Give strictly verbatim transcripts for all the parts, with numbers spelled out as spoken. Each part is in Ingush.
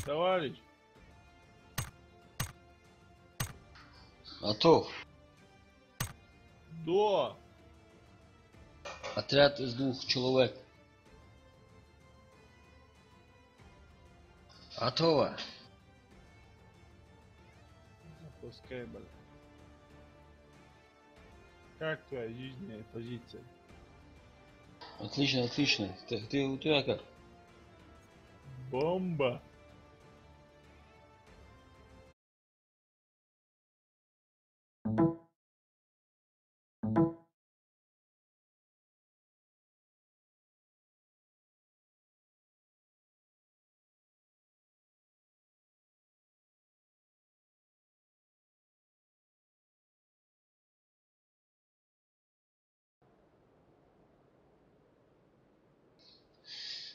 Товарищ. Готов. Да. Отряд из двух человек. Готово. Запускай, бля. Как твоя жизненная позиция? Отлично, отлично. Ты, ты, у тебя как? Бомба.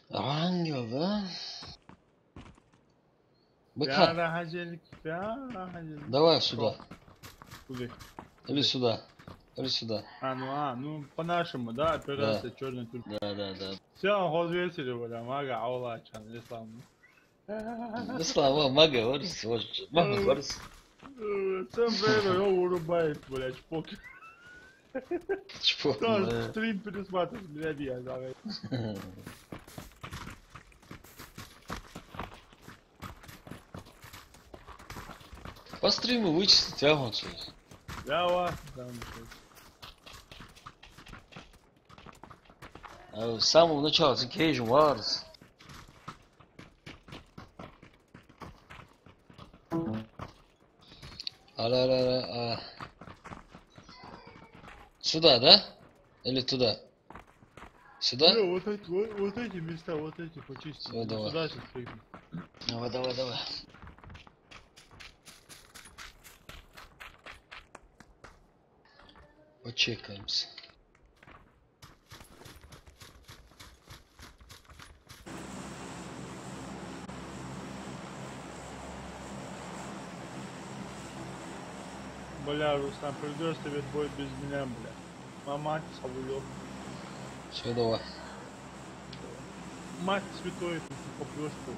Ангел, да? Быка. Пиара хьажалик, пиара хьажалик. Давай сюда. Куда? Или сюда. Или сюда. А, ну, а, ну, по-нашему, да, операция «Чёрный тюльпан». Да, да, да. Всё, хоз весили, бля, мага, аула, чан, Ислам. Ислам, о, мага, варс, варс, мага, варс. Э, сам бэйра, ё, вырубает, блядь, чпок. Чпок, да, бля. Стрим пересматривать, блядь, я, давай. По стриму вычислить, я вам что. Я вас, да, ну что. А, с самого начала, с Cage Wars. Ара, ара, ара, а. Сюда, да? Или туда? Сюда? Не, вот эти, вот, вот эти места, вот эти почисти. Всё, давай. Сюда сейчас прыгни. Давай, давай, давай. Почекаемся. Бля, Руслан, придётся тебе бой без меня, бля. Мама, мать, сабулёк. Всё, давай. Мать святой, ты попьёшь тут.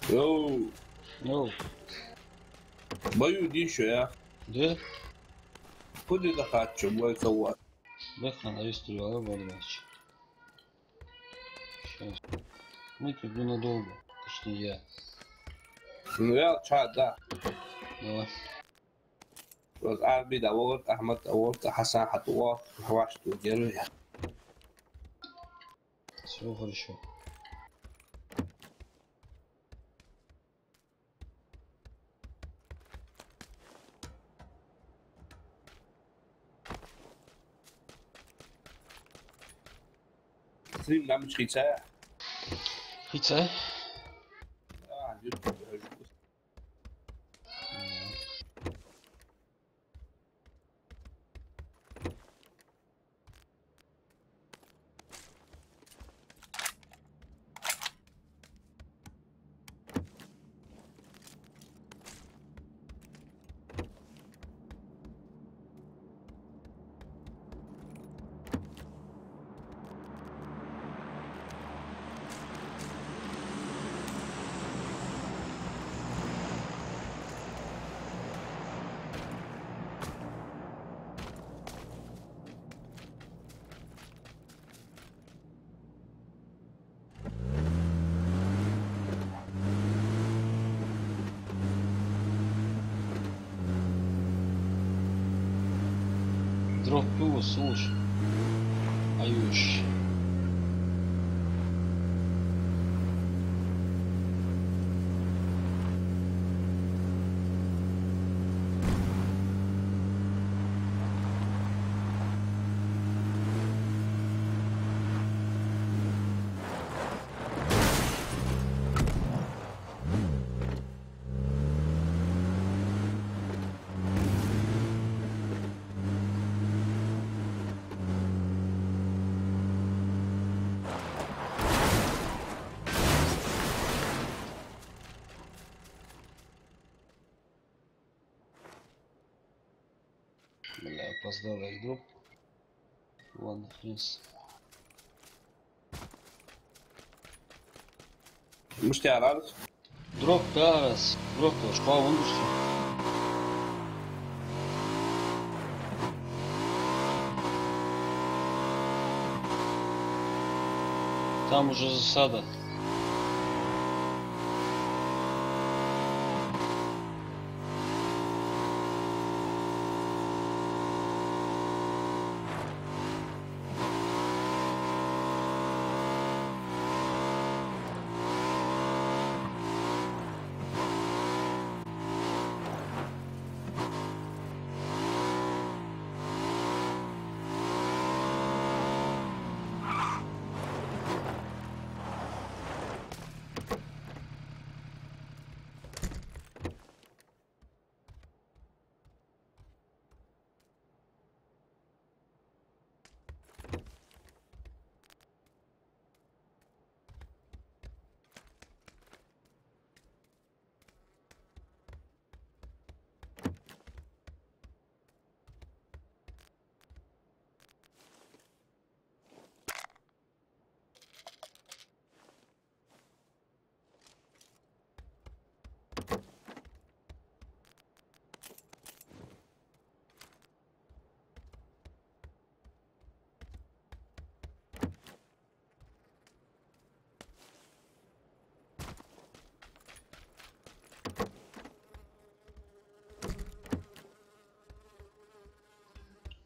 Йоу. Йоу. Баю дийша я. Де? Куда дахача бой кого? Беххан а история бадмач. Сейчас. Мы тут ненадолго. Точнее, я. Ну, я ча, да. Давай. Вот Арби да, вот Ахмад да, вот Хасан хатуа, хваш ту герой. Всё хорошо. Стрим нам чхица. Хица? А, YouTube. Дроп пиво, слушай. Аюш. Бля, опоздал я к дропу. Ладно, в принципе. Муштяр арц? Дроп да арц. Дроп да, школа вон дурсу. Там уже засада.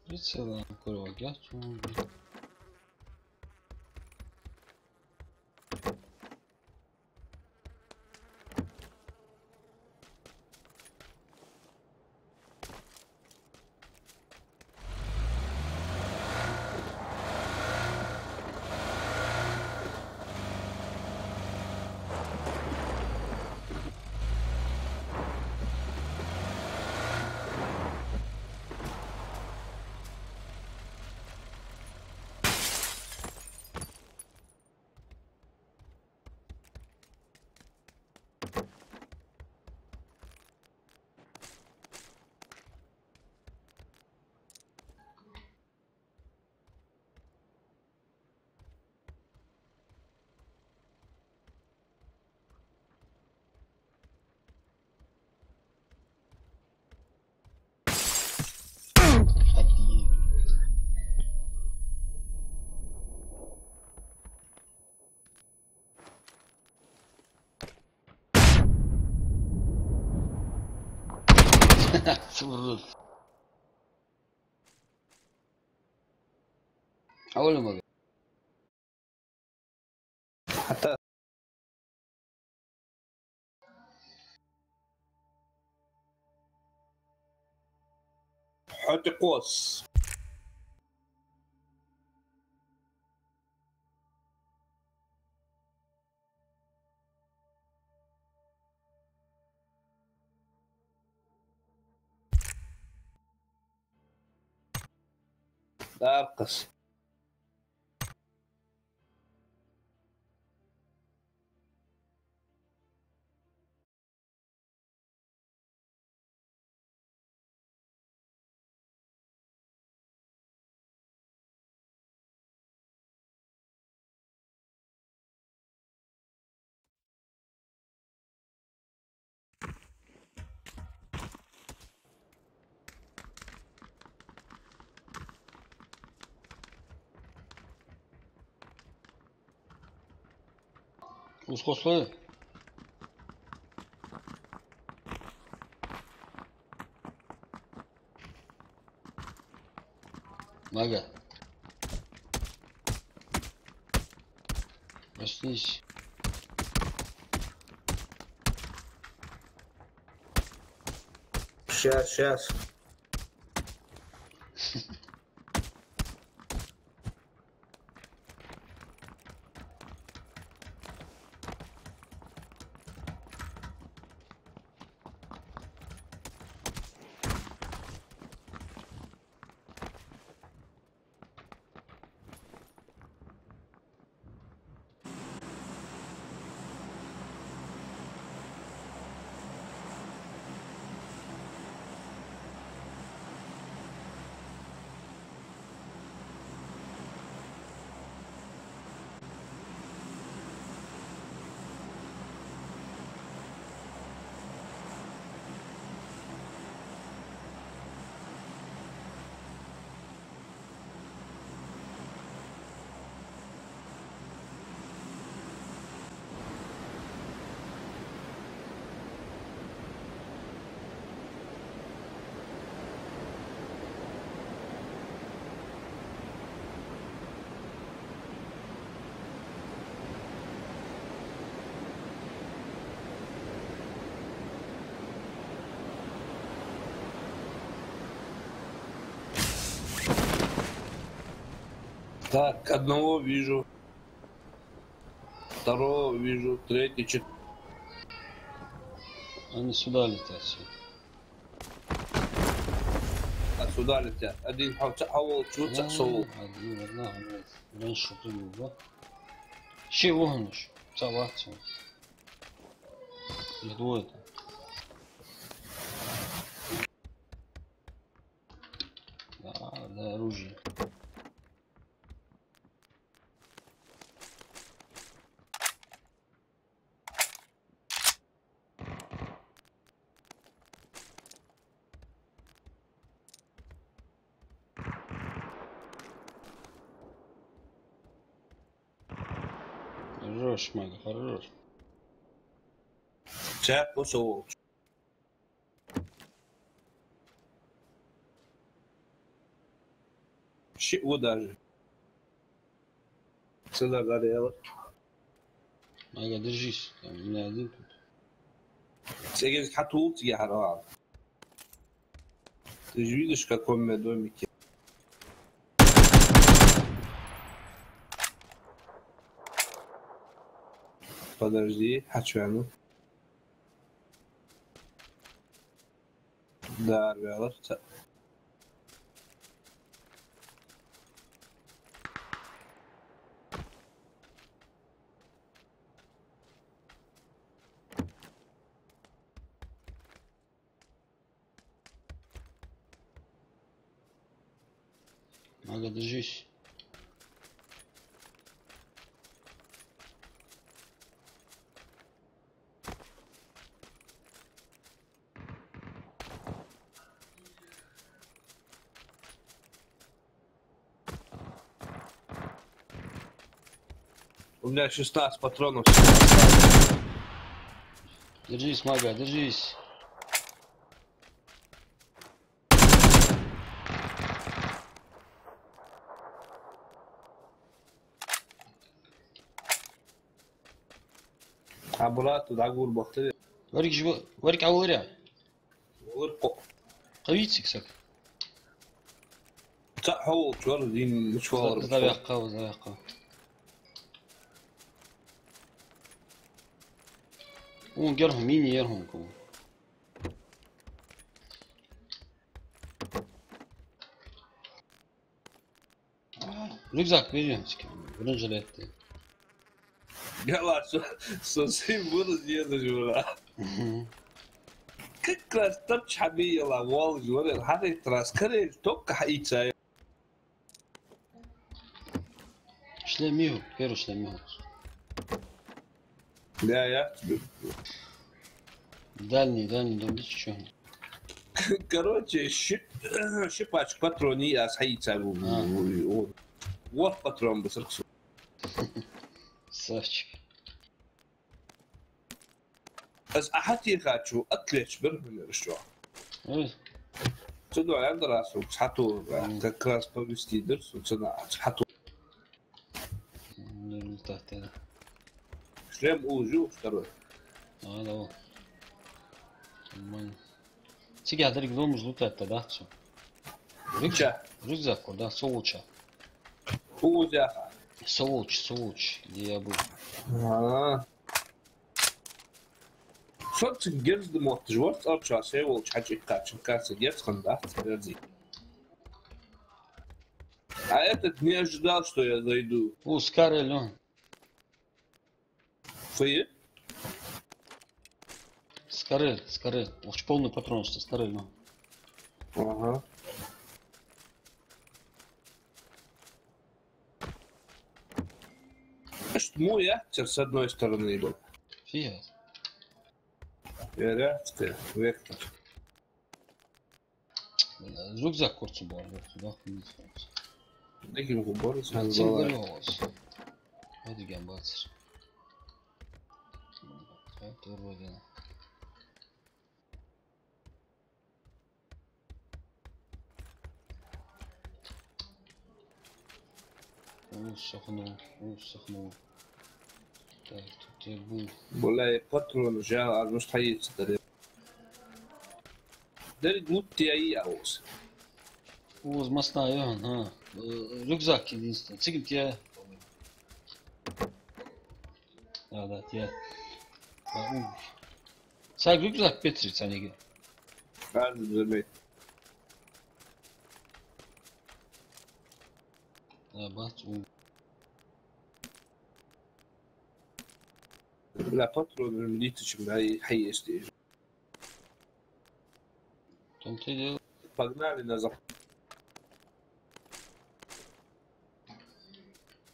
Прицелом курва гяц он. Сурут. Хьавола, мага. Хьата. Хьо тӀакхосс. Дакъас. Ус хосла. Мага. Проснись. Щас, щас. Так, одного вижу. Второго вижу, третий, чет- Они сюда летят все. А сюда летят. Один хьо-, цхьа хьавола, цхьа А, сов. Один, одна, блядь. Блин, что ты, Люба? Ши вогнаш. Цхьа вац. Их двое-то. Да, да, оружие. Хорош, Мага, хорош. Цхьаькха со волча. Шиъ ва даже. Цу дагара яла. Мага, держись, там не один тут. ЦӀагӀа хьатул, цӀагӀа хьара. Ты же видишь, в каком я домике. Подожди, хьачуяьннав. Да, ребята. Мага, держись. У меня шестнадцать патронов. Держись, Мага, держись. Хьа брата дӀагур бахтаре. Варгаш ва-, варг Ӏа валарий? Валар кхо. Кхы вий цига саг? Цхьа хьо волча вар, дийна мича валар? Сдавяккха, сдавяккха. Ун герхӀун, мини ерхӀун ку. Рюкзак бери, бронежилет. Гала, со, со сим выраз еза жура. Мгм. Как раз тапч хьабиела волж вара, хьаритрас карел только хьаийца. Шлем миху, первый шлем миху. Да, я тебе. Дальний, дальний, дом, видишь, чё? Короче, ши-, ши пачка патронов аз хьаийцар. А. Ой, ой. Вот патрон бы срок. Савчик. Аз а хьатехача, атлетч бар хьунар шо. Ой. Цу дуьхьа дар аз, цхьатур, мм, как раз повести дар, цу цана цхьатур. М, результат, да. Шлем улжу второй. А, да. Нормально. Цига дерг ломаш лутать, да, цо? Рюкзак, рюкзак, да, со волча. Улжаха. Со волча, со волча, где я был. А. Со цун герз да мотташ вар, цӀарча се волча хьачиккхача каса герз хиннадац, герзи. А этот не ожидал, что я зайду. О, скорее, Лён. Фу е? Скорее, скорее. Уж полный патрон, что скорее, Лён. Ага. Ишта мо яцар с одной стороны был. Фига. Я ряд, вектор. Рюкзак курцу бар, курцу, да, курцу. Дагим губар, а, цин губар. Гори у вас. Вот и гамбацер. А, тур вроде. Ус сохнул, ус сохнул. Так, тут я был. Бля, патрон жа, а ну что есть, да? Дерг лут я и аус. Уз масна я, ха. Э, рюкзак единственный. Цигин те. Да, да, те. А, у. Сай рюкзак петри цаниги. Ладно, забей. А, бац, у. Бля, патрон, милиция, чем, да, и хай есть. Там ты делал? Погнали назад.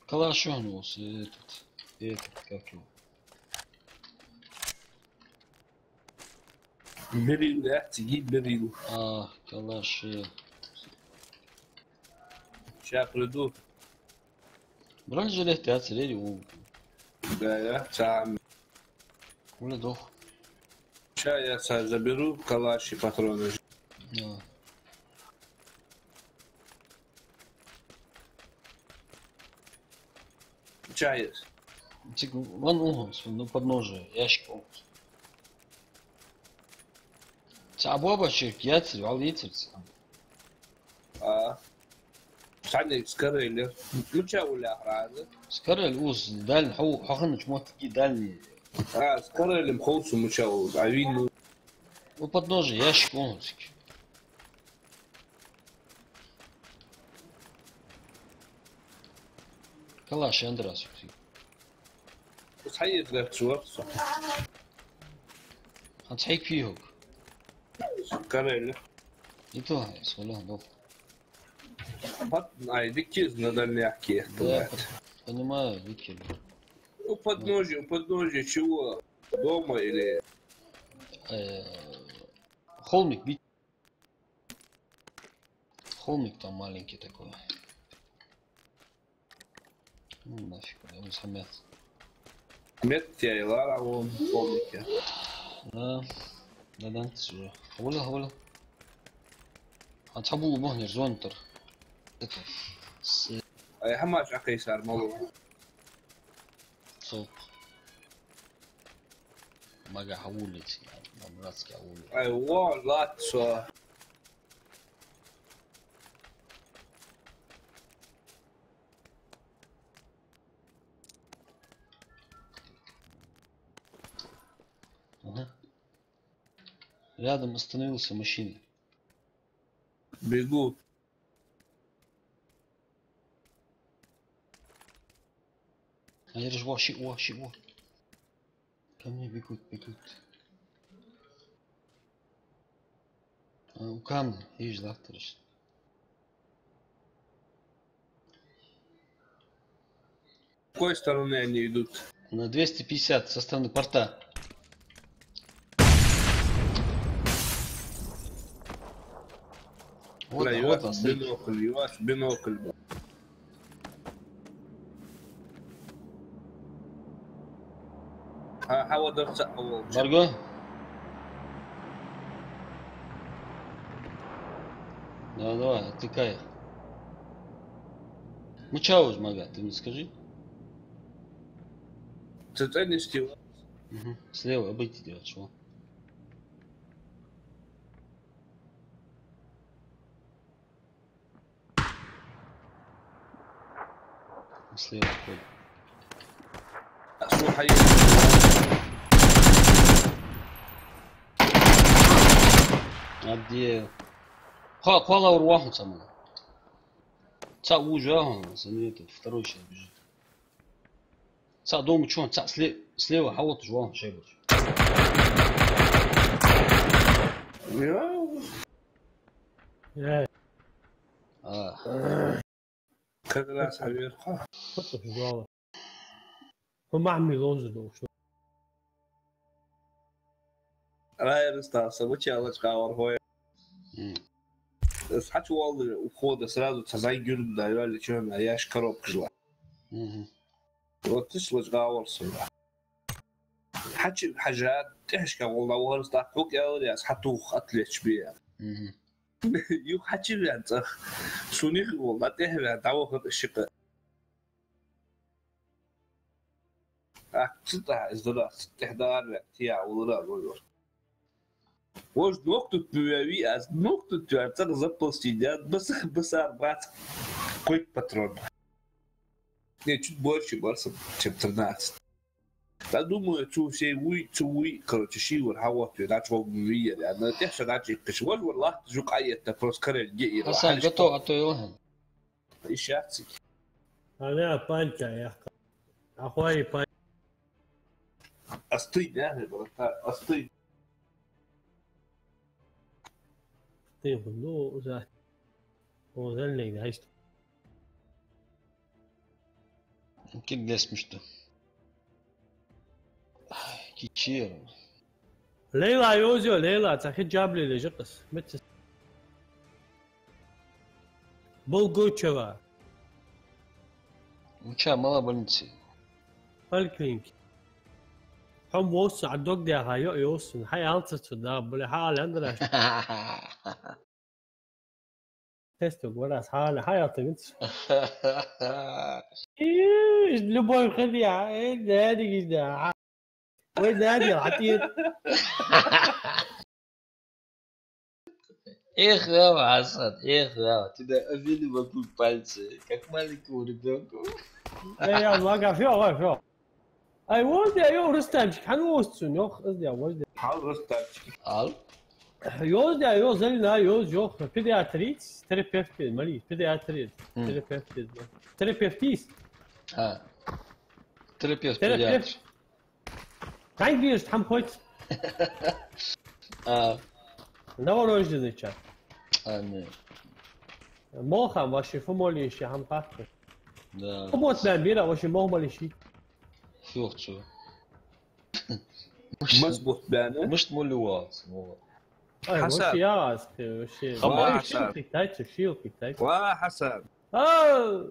Калаш он у вас, этот, этот, как его? Берил, да? Циги берил. А, калаш, э. Ща приду. Бронежилет яцар у. Да, я сам. Уле дох. Ща я са заберу калаш и патроны. Да. Чай. Цик ван угус, ну, подножие, ящик угус. Цхьа бобачек яцар, вал яцар цхьа. А. Цхьаннега скорель. Мича уллахь раза? Скорель уз, дальний, хьо-, хьо хиннача моттиге дальний. А, скорель-м ховсу мича уз, а вин у. У подножие ящик угус. Калаш Андрас. Ус хьаэца гӀерташ вар со. Хьан цхьайк фий хӀуг? Карелли. И то, хӀай, схула, дов. Пат-, ай, диккиз на дальняхке. Да, понимаю, диккиз. У подножия, у подножия чего? Дома или? Э, холмик, вид. Холмик там маленький такой. Ну, нафиг, я не самец. Мет я и лара, вон, холмик я. Да, да, да, всё. Хвала, хвала. А табу бахнер зонтар. Это, с-, ай, хӀамаш акъай сар мало. Соп. Мага хьаволлица, на братски хьаволлица. Ай, во, лац со. Ага. Рядом остановился машина. Бегут. Они же вошли, вошли, во. Ко мне бегут, бегут. А, у камня, видишь, да, короче. С какой стороны они идут? На двести пятьдесят со стороны порта. Вот, бля, он, вот он стоит. Бинокль, ю аш бинокль, бля. А, хьаводар цаӀ волча. Барго? Давай, давай, отвлекай. Ну чё уж, Мага, ты мне скажи. Цу цӀенништи. Мгм. Слева обойти делать, чего? Слева ходит. Слухай. Отдел. Ха, кхоалагӀвар вахун сама. ЦаӀ вужа, ха, сама этот, второй сейчас бежит. ЦаӀ дома чу, цаӀ сле-, слева хьавотташ вахун шайбаш. Э. А. Как раз хьаверхӀа. Хатта жуала. Хьо махьми лоза долча. Райрастал са вача лачкъавар хой. М. Аз хьачуваллале у хода сразу цхьа зӀамига гуьрг да, йоаллача хьона яш коробка жила. Мгм. Вот тиш лачкъавар со. Хьачу хьажа, тӀехьашка гӀолла вахар, стак хьук ялар, аз хьатух атлетч бе. Мгм. Юха хьачу вен цӀах. Сунихи гӀолла, тӀехьа вен, дӀавахар шикъа. Ах, цу тӀа из дара, цу тӀехьа даар вен, тия улара, вой, вой. Вож нокъ тут бувяви, аз нокъ тут яр, цӀагӀа запасти дяд, баса-, басар бац, кхойтта патрон. Не, чуть больше барса, чем тринадцать. Да, думаю, цу сей вуй, цу вуй, короче, шийвар хьавоттаве, нач вогну вияр, я, на тӀехьа ша нач иккхиш. Вож вар лахта жукъа етта, просто карел геира. Хасан, готов, а то и лаган. Ишац. Ана панча яхка. Ахуй пан. Остынь, да, братан, остынь. Ты, ну, за. О, зальный, да, что? Кик дес мишта. Ай, кичер. Лейла йоазув, Лейла, цхьа хиджаб лелаеш я-кх из. Меца. Болгочева. Вуча мала больнице? Поликлинике. Хьо-м воссун, Ӏа дог дехьа йо, йоссун. Хьай алца цу да, бля, хьа аландраш. Тесто гора, хьа ала, хьа ялта винц. Иш, любой хадия, э, дядя, да. Ой, дядя, хатир. Эх, да, Хасан, эх, да. Тебя обвели вокруг пальца, как маленького ребёнка. Э, я, ладно, всё, всё, всё. Ай, вот я, йо, Рустамчик, хьан воссун, йох, из я, вот я. Хьал Рустамчик. Ал? Йоз я, йоз, Алина, йоз, йох, педиатриц, терапевт, мали, педиатриц, М. Терапевт, терапевтист. А. Терапевт, терапевт. Педиатр. Кайгирш, хьам хоть. А. Новорожденный ча. А, не. Молха, ваши фамилии ещё хьам хатты. Да. Хубот бен бира, ваши мохмали ши. Фёхчу. Мас бут бен? Мишта мулли вац, мула. Ай, Хасан. Ваши я аз, ты, ваши. Хама. Ай, Хасан. Шил китайцы, шил китайцы. Ва, Хасан. А!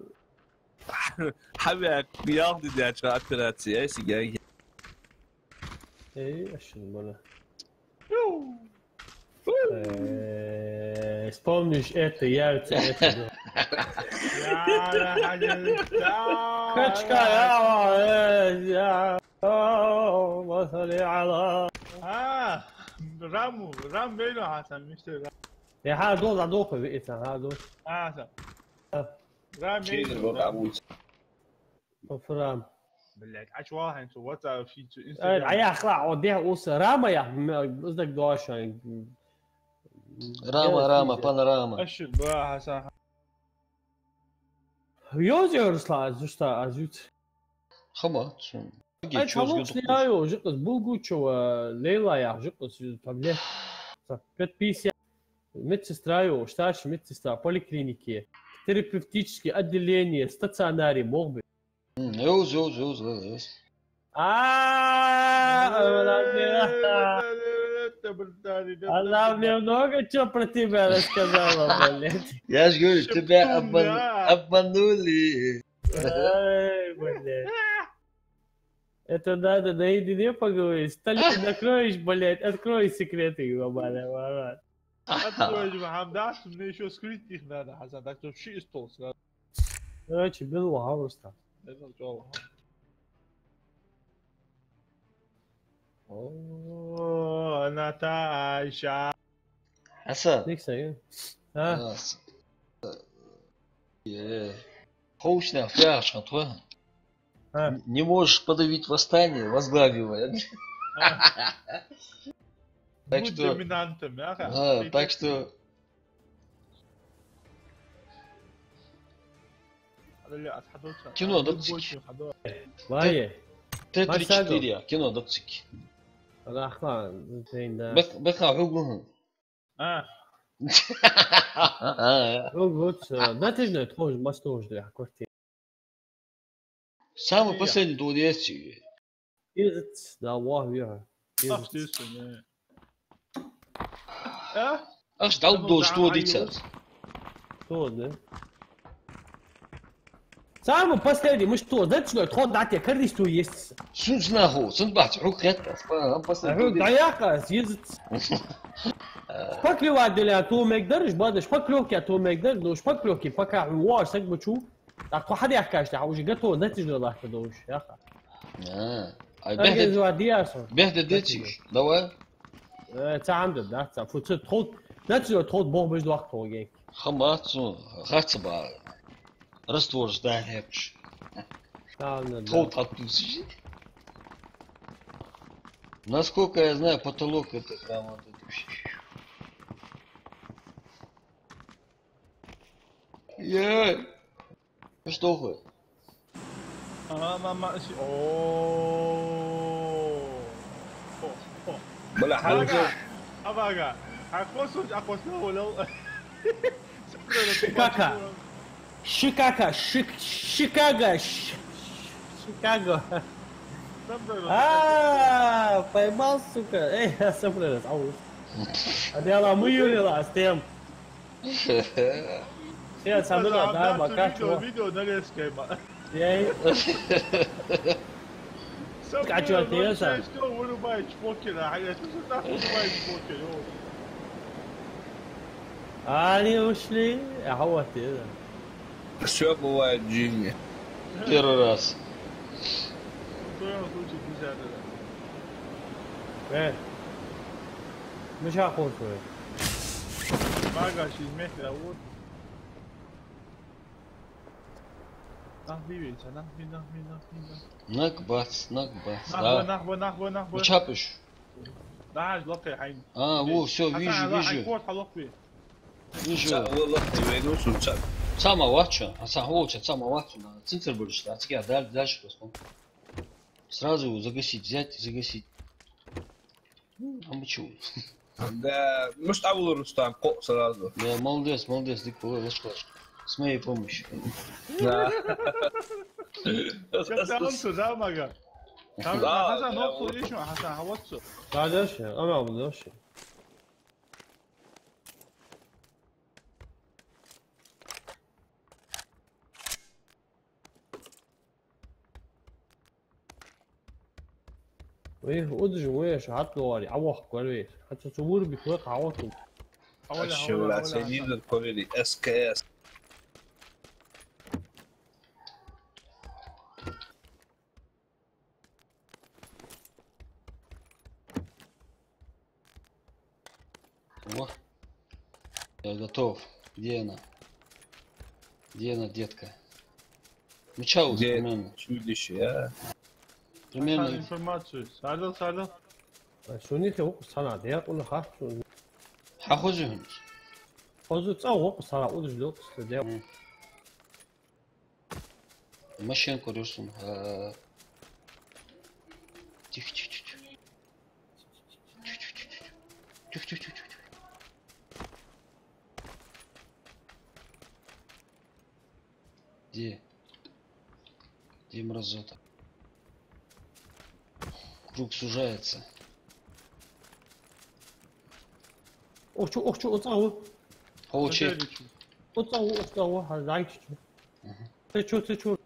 Хьавяк, ялх ди дяча операция, ай, сигаги. Эй, ашин бала. Э, вспомнишь это, явится это. Качка, я, э, я. اللهم صل على Раму, Рам вейна хьасан, мистер Рам. Э, хьа дол, а дол, хӀа, виъ ица, хьа дол. А, са. А. Рам вейна. Чейзер бо, Рам. Оф Рам. Блядь, ач вахьан цу WhatsApp, фи цу Instagram. Э, а я хла, о, де, ус, Рама я, м, знак доша. Рама, Рама, панорама. Ашир, ба, хьасан. Йоз, Руслан, аз, Руслан, аз юц. Хама, чун. Ай, чалукс не айо, жикъас Булгучева, Лейла я, жикъас таблет. Са пятьдесят. Медсестра йо, старшая медсестра поликлиники. Терапевтическое отделение, стационаре, мог бы. М, йоз, йоз, йоз, йоз, йоз. А, она мне, она мне много чего про тебя рассказала, блядь. Я ж говорю, тебя обман-, обманули. Ай, блядь. Это надо наедине поговорить. Столик накроешь, блядь, открой секреты, ебаный в рот. Открой, Мухаммад, мне ещё скрыть их надо, хьасан, так что вообще из толс надо. Короче, бил вахьа, Руслан. Это чё? О, Наташа. Хьасан. Дикса, ю. А? Хьасан. Е. Ховш нах фу яхаш хиннад тхо? А. Не можешь подавить восстание, возглавь его. А. Так что, доминантом, а, так что Кино дацик. Вай. Т три четыре, кино дацик. Рахман, зейн да. Бек-, бекха хьугу хьун. А. Хьугу, э, натяжной тхож, мас тхож да, квартира. Самый последний тхо деза. Дезац, да, вахь веха. Ах, дезац. Деза, не. А? Аш дал дол, что дицац? Что, да? Самый последний, мы что, дацик, тхо дате, кардис ту есть. Сунц наху, сунц бац, хьук хет, а, последний. Хьук даяка, съездит. Шпаклёва деля ту мегдар, жбада шпаклёвка ту мегдар, ну, шпаклёвки пока у вас, так бы чу. Так, тхо хьадаьхкача, тӀехьа уже готово, натяжной лахка долаш, яха. А, ай, организовать дияр со. Бех де дециш, давай. Э, цаӀ ам да, да, цаӀ. Фу, цу тхо, натяжной тхо бохбеш дохк тхо гек. Хама цу, хаца ба. Раствор жда хепш. Ладно, да. Тхо тхо тусиш. Насколько я знаю, потолок это прямо вот это. Е. Что хуй? А, мама, си-, о. О, о. Бля, Абага. Абага. А косу, а косу, улал. Шикака. Шикака, Шик-, Шикаго, Ш-, Шикаго. А, поймал, сука. Эй, я сам раз, ау. А дело мы, Юрий, ластем. Сейчас сам, да, да, пока видео, что. Видео нарезка, ма. Я и Качу, а ты это? Что вырубаешь покера? А я слышу, так вырубаешь покер, о. Они ушли, а вот это. Всё бывает в жизни. Первый раз. В твоём случае десятый раз. Э. Ну, ща хватит. Багаж из метра, вот. Нах бивейца, нах би, нах би, нах би, нах. Нах бац, нах бац, нах да. Бой, нах бой, нах бой, нах бой. Учапыш. Да, жлокай хайн. А, во, всё, вижу, вижу. Ай, корт, халок би. Вижу. Ца, во, лохай, вейну, сумца. Цама вача, а ца, хо, ца, цама вача, на. Цинцер будешь, да, цикя, да, дальше просто. Сразу загасить, взять, загасить. М, а мы чё? Да, может, а вулар Рустам, ко сразу. Да, молодец, молодец, дик, лашка, лашка. С моей помощью. Да. Сейчас там сюда, мага. Там, да, Хасан, да, ног вот. Слышишь, Хасан, а вот что? Да, дальше, а, да, дальше. Вай, удаш вай, аш хьатӀавари, Ӏавахка вар вай. Хьаца цу вурби хой хьавату. Ашшилла, цедизар ковери, С К С. Во. Я готов. Где она? Где она, детка? Ну, чё, где примерно? Чудище, а? Примерно. Информацию. Сардал, сардал. Шуни хе укх сана, де, укх хат. Хьахоза хьона. Хоза цӀа укх сана, удаш лёкс, де. М. Машинку рёсун. А. Тихо, тихо, тихо, тихо. Тихо, тихо, тихо, тихо. Где? Где мразота? Круг сужается. Ох, чё, ох, чё, оцагу. Хо, че? Оцагу, оцагу, а, зайчик. Мгм. Ты чё, ты чё?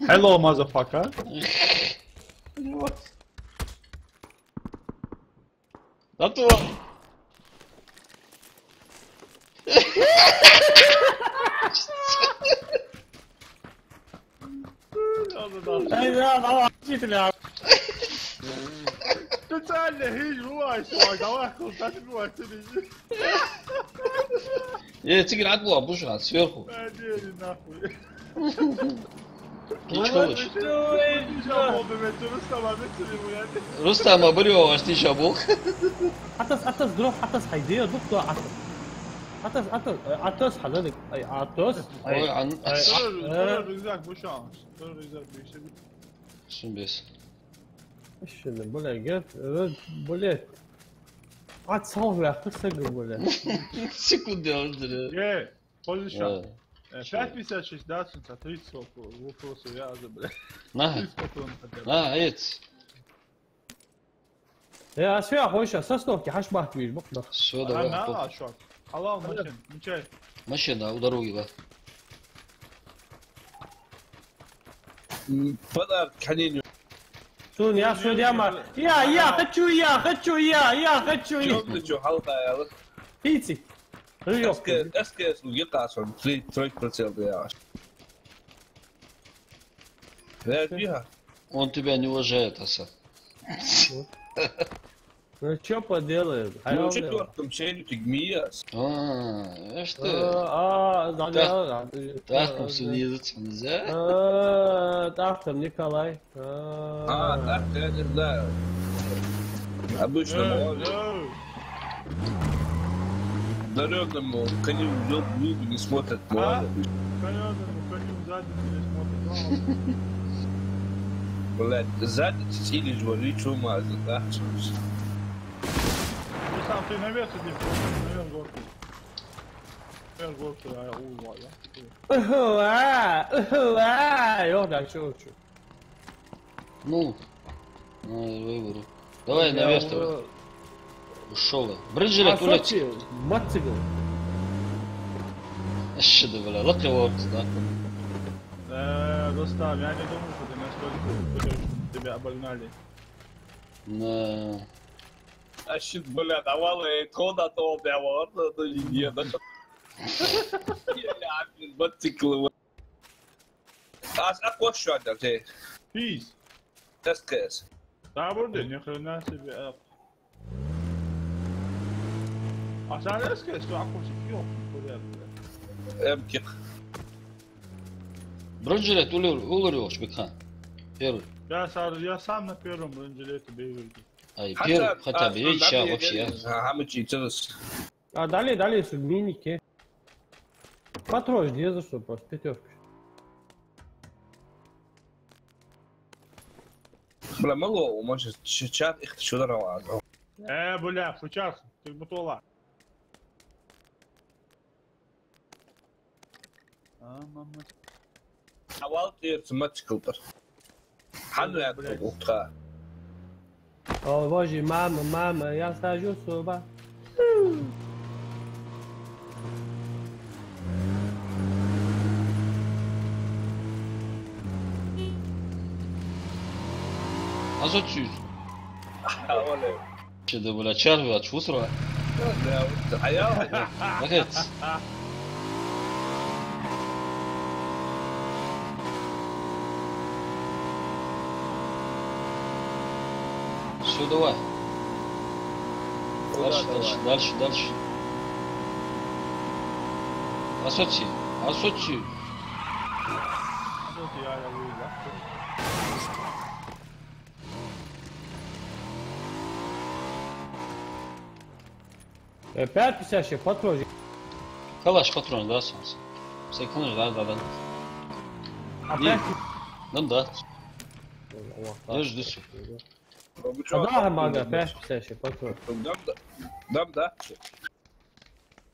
Hello, motherfucker. Готово. Эй, да, давай, учителя. Специально хижу, вай, давай, куда ты, вай, ты. Э, цига рад была, будешь рад, сверху. А, не, не, нахуй. Кичхолыш. Рустам, а бери его, аж ты ща бог. Атас, атас, грох, атас, хайди, дух, дух, атас. Атас, атас, э, атас, хьалалик, ай, атас. Ой, ан-, ай, ас-, а, э. Рюкзак, бушан. Рюкзак, бушан. Сумбес. Ишина, бля, гет, э, блядь. Ат сал вяхта сага, бля. Секунда, я уже. Э, позиция. Э, пять пятьдесят шесть, да, сунца, тридцать воп-, вопросов, я уже, бля. На. Тридцать патронов хотя бы. На, эц. Э, а всё, я хойша, со остановки хьаш бахт виж, бах, да. Всё, давай, а, на, а, шо? Халал, машин, мечай. Машина у дороги, да. М, подарок, хьаненю. Сун, я, сун, я, ма-, я, я хочу, я хочу, я, я хочу, я. Чё ты, чё, халта, я, вот? Пицци. Рыжёвка. Эске, эске, слуги, касон, три, трой прицел, я. Я, тихо. Он тебя не уважает, Аса. Ну, чё поделаешь? Ну, в четвёртом челюсти гмияс. А, ишта. А, а, да, да, да. Так, там снизу, нельзя? А, так, там Николай. А, так, я не знаю. Обычно молодец. Дарённому коню в лоб, в лоб не смотрит, а? Ладно. Дарённому коню в задницу не смотрит, ладно. Блядь, задницу или же вали, чё мазать, да? Ну, сам ты наверх иди, наверх горку. Наверх горку, а я улыбаю, да? Ухуа, ухуа, ё, да, чё, чё? Ну, на выбору. Давай, я наверх уже давай. Ушёл. Бронежилет, а улетел. Мотоцикл. Ещё да, бля, лаки воркс, да? Э, Рустам, я не думал, что ты настолько будешь тебя обогнали. На. А щит, бля, давал, э, куда-то, бля, вот, это не, да. Я, блин, мотоцикл, вот. Аз акъошшодар, те. Пис. С К С. Да, вроде, ни хрена себе, а. А сара С К С, что акъоши, ёх, порядок. М К. Бронежилет улур, улур йолча, Бекхан. Первый. Я сам, я сам на первом бронежилете бегаю. Ай, хотя, первый, хотя бы, а, видишь, да, вообще. А, мы чё, чё. А далее, далее, с миники. Патрон деза, что просто пятёрка. Бля, мало, может, ч-, чат их чё даровал. Э, бля, фучах, ты бутола. А, мама. Авал тир мотоциклдар. Хьан ваьт бу тха? О, боже, мама, мама, я сажу с ума. Азот сюз. А, оле. Че да, бля, чарви ач фусра. Да, да, вот, а я. Наконец. Всё, давай. Куда дальше, давай? Дальше, дальше, дальше. Асоци, асоци. Асоци, я, я, я, я. Э, пять пятьдесят шесть патрон. Калаш патрон, да, солнце. Секунд, да, да, да. А не, пять? Ну да. О, о, я жду, так, всё. Робочо. А да, мага, пять пятьдесят шесть патрон. Дам, да. Дам, да.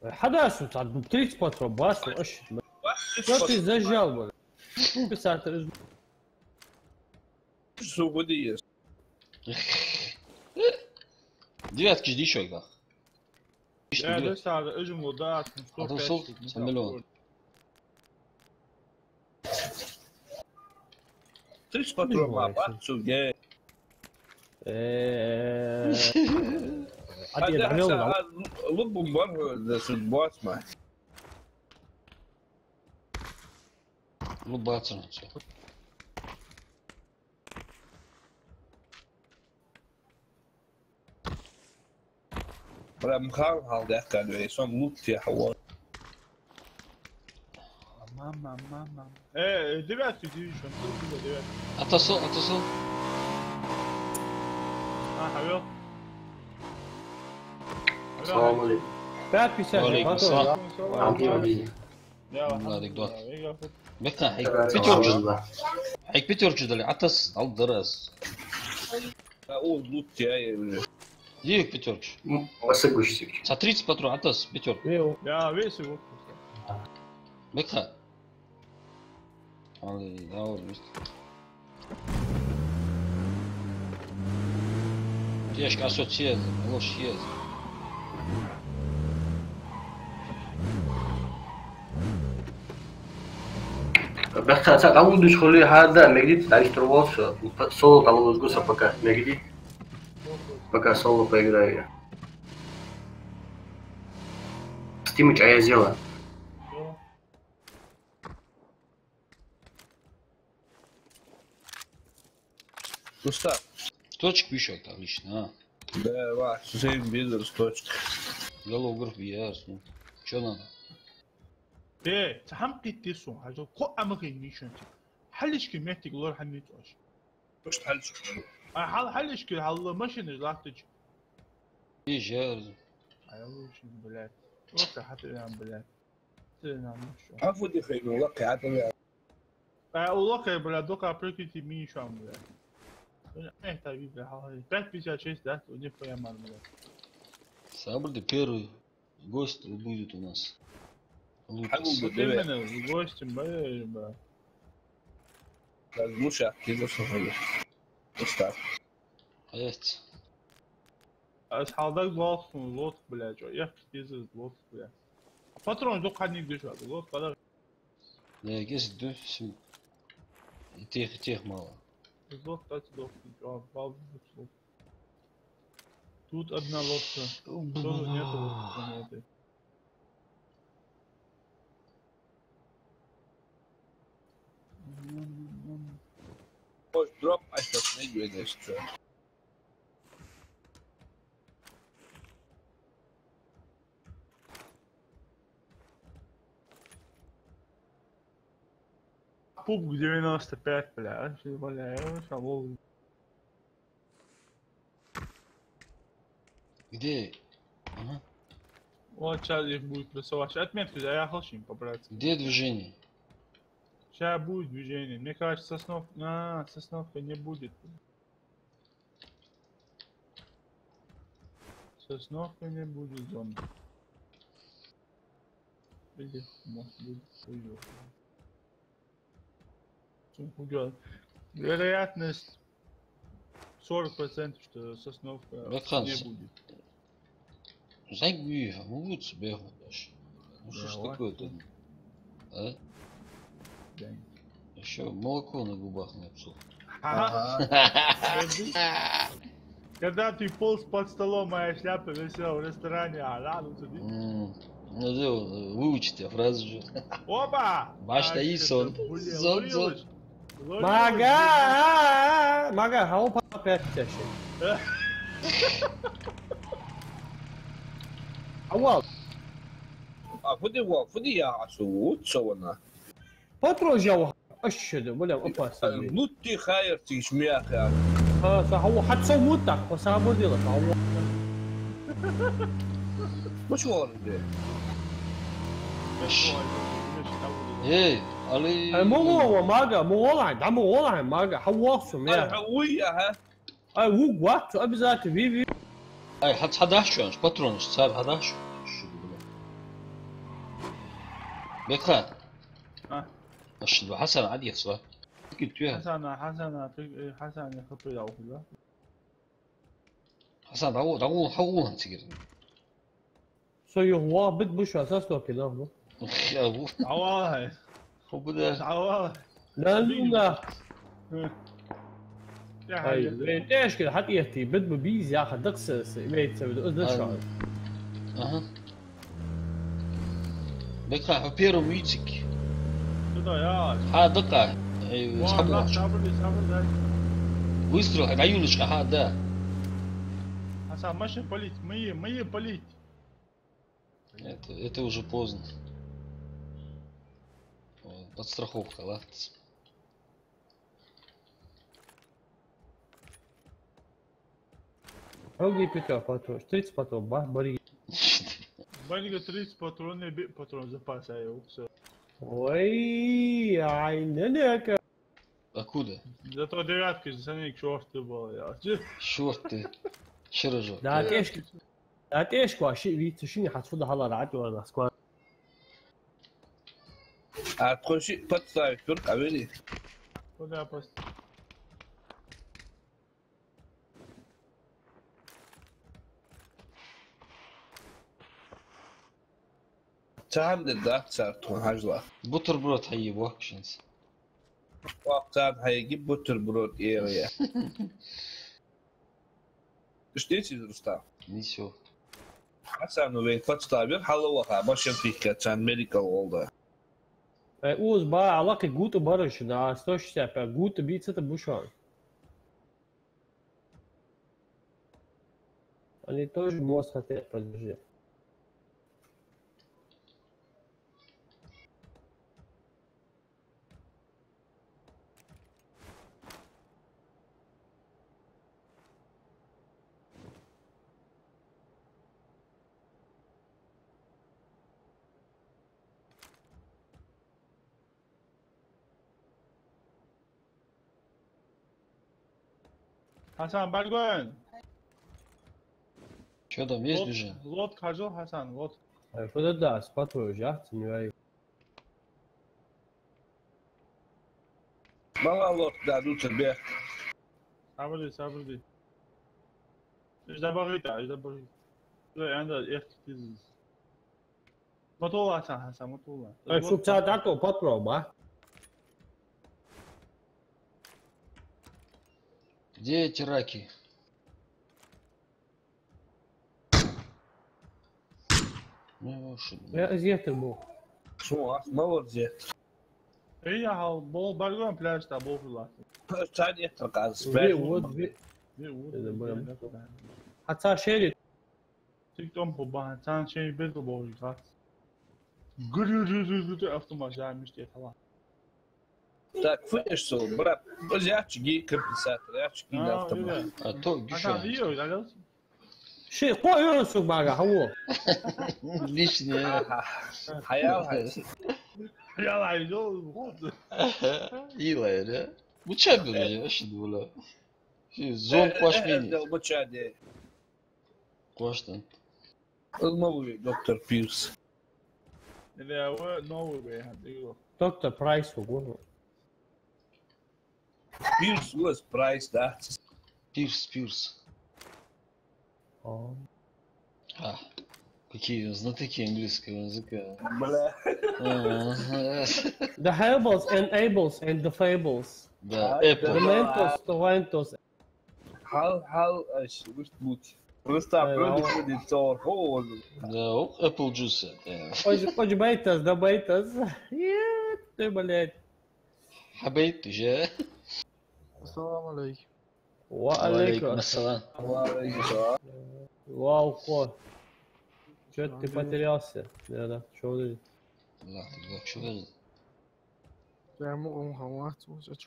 Э, хьадаш, ну, там тридцать патрон, бас, ну, аш. Что ты зажал, бля? Писатель из Сухо деза. Девятки жди ещё, как. Я да сара эжим ло да, а то сол, сто пятьдесят, сто миллион. Тридцать патрон ма бац, ге. Э, а ты, а, да, а, лубу бар, да, су бац ма. Ну, бацан, всё. Прям хал, хал, да, как говорится, он лучше, а вот. Мама, мама. Э, э, девятки, девятки, он тут был, девятки. Атасо, атасо. А, алло. Алло. Салам алейкум. Пять пятьдесят. Ва алейкум салам. Салам. Алхамдулиллах. Ладик, да. Бекхан, хьайга пятёркаш. Хьайга пятёркаш дали, атас, ал дарас. А, о, лут я, я уже. Дик пятёркаш. М, аса гуштик. Са тридцать патрон, атас, пятёрка. Я, весь его. Бекхан. Али, давай, вместе. Тешка, а со цез, лош ез. Бекхан, са къамудуш хули хьада, мегдит, дайш турвал со, соло къамудуш гуса пока, мегди. Пока соло поиграю я. Стимыч, а я сделаю. Устав. Точка пишет, отлично, а? Да, ва, всем видом с точки. Голов групп ясно. Чё надо? Э, цхьа хӀама кхийтта сона, хьажал, кхо Ӏомахийна мишончик. Хьалхашка моттиг лора хьанна ницкъ оаш. Просто хьалхашка. А, хьал-, хьалхашка, хьал машинаш латтача. И жар. Ай, лучше, блядь. Просто хьатӀавена, блядь. Ты нам ещё. А фу дихай, ну, лакхе, а ты, бля. А, у лакхе, бля, дока прикрыти мишам, бля. Э, так, бля, хьал-, пять пятьдесят шесть, да? У них пояма, бля. Сабр, ты первый. Гость будет у нас. Лукас. Хьагулда, вот именно, с гостем, бля, бля. Так, лучше, ты зашел, ходишь. Устав. Есть. Аз хьалдага лоалахь сона лотх, бля, чӀо. Эх, кхетаза лотх, бля. Патрон дукха хьаниг деш ваьлла, лотх, бля. Я кис ду сим. И тех, и тех мало. Лотх, так, лотх, чӀо, бал, лотх. Тут одна лодка. Тоже нету лодки на этой. Может, дроп, а щас найду, я даже что. Пубг девяносто пять, бля, а? Что, бля, я вообще лол. Где? Ага. Вот сейчас их будет прессовать. Отметки заехал, что им по-братски. Где движение? Сейчас будет движение. Мне кажется, Соснов-, а, Сосновка не будет. Сосновка не будет зона. Или, может быть, хуёво. Вероятность сорок процентов, что Сосновка не будет. Братхан, зайг бий, а могут себе ходишь? Ну что ж такое-то? А? Да. Ещё молоко на губах не обсох. Ага. Когда ты полз под столом, моя шляпа висела в ресторане, а ладно, ты видишь? М, ну, да, выучите фразу же. Опа! Башта и сон. Сон, сон. Мага, мага, хау папа пятьдесят шесть. Авал. А фу де ва, фу де я асу, вот со вана. Патрош я ва. Аш ше де, бля, опасно. Лутти хайр тиш мя хя. Ха, са хау, хат со мут так, по самом деле, хау. Муш вар де. Эй, али. Ай, мугӀо ва мага, мугӀо ла, да мугӀо ла мага, хау су мя. Ай, хау я, ха. Ай, вуг вац, обязательно, ви, ви. Ай, хьа, хьадаш шоаш, патронаш, цар хьадаш. Бекха. А? Аш ду Хьасан Ӏадиц ва. Кит ве. Хьасана, Хьасана, ты, э, Хьасана, хапы я уху, да? Хьасан, дагу, дагу, хьагу лан цигир. Со юха ваха бит буша, са стоки нах бу. Хьаву. Авалай. Хубуда. Авалай. Да, ну да. Хм. Я Ай, хьайя. Вен тешкил хьат ехти, бит бу биз яха дакса, имеется в виду, да шо. Ага. Бекха, хьо первый мультик. Сюда, я. Хьа дакха. Эй, Вон, сабу. Да, сабу, сабу, да. Выстрел, хьа юлочка, хьа, да. А сам машин полить, мы, мы полить. Это, это уже поздно. Э, подстраховка, ладно. Хьоги пятьдесят патрон, тридцать патрон, ба, бари. Барига тридцать патрон, не би патрон запаса, я, всё. Ой, ай, не, не, Откуда? Зато девятки за них шорты было, я. Шорты. Ширажок. Да, тешки. Да, тешки, а ши, ви, ши, хьа, фуда хьалара, а, тюра, да, скоро. А тхо ши подставить, тур, а вели? Куда пост? Цхьан де дац цар тхона хьажала. Бутерброд хьайи бохкашинца. Вах царна хьайги бутерброд эр я. Иштта деций, Рустам? Нисё. Хьасан вай подставил, хьалаваха, машин пихка царна медикал гӀолла. Э, уз ба, алакхи гута бараш, да, сто шестьдесят пять гута бийца та бушан. Они тоже мост хотят поддержать. Хьасан, бӀаргагойн. Чё там, есть движение? Лодка хьажал, Хьасан, лодка. Ай, куда да, споту, жахт, не вай. Мала лодка да, дуца бех. Сабрди, сабрди. Иш да багита, иш да багита. Иш да анда, эх, тиз. Мотула, Хьасан, Хьасан, мотула. Ай, шук ца дакъо, патро, ба? Где эти раки? Ну, шо. Я из ехтар бу. Шо, ас ма вар зехтар. Эй, я хьал, бол баргон пляж та бол фила. Ца ехтар къаз, ве, пляж вот, ма. Ве. Ве, вот, это ве, было. Да, да. А ца шери? Тик том по ба, цан шей бедл божи кац. Гыр-гыр-гыр-гыр автомат жа миште хала. Так, фу эш со, брат, бо ячги компенсатор, ячги автомат. А то гиша. Ши, хо ё су бага, хало. Лишнее. Хаял хай. Хаял хай, жо, вот. Илай, да? Бу ча бу, я ши дула. Ши зон кваш мини. Бу ча де. Кваш тан. Новый доктор Пирс. Да, новый бе, ха, диго. Доктор Прайс, ого. Пирс, у вас Прайс, да? Пирс, Пирс. О. А, какие знатоки английского языка. Бля. Ага. The Hables and Ables and the Fables. Да, Apple. The Mentos, the Ventos. Хьал, хьал, аш, вуш бут. Просто, э, просто ходит цор, хо, он. Да, оп, apple juice, э. Ож, ож байтас, да байтас. Е, ты, блядь. Хьабайт уже. Ассаламу алейкум. Ва алейкум ассалам. Ва алейкум ассалам. Вау, ко. Чё ты потерялся? Да, да, чё ты? Ла, ты чё ты? Прямо он халат, вот это.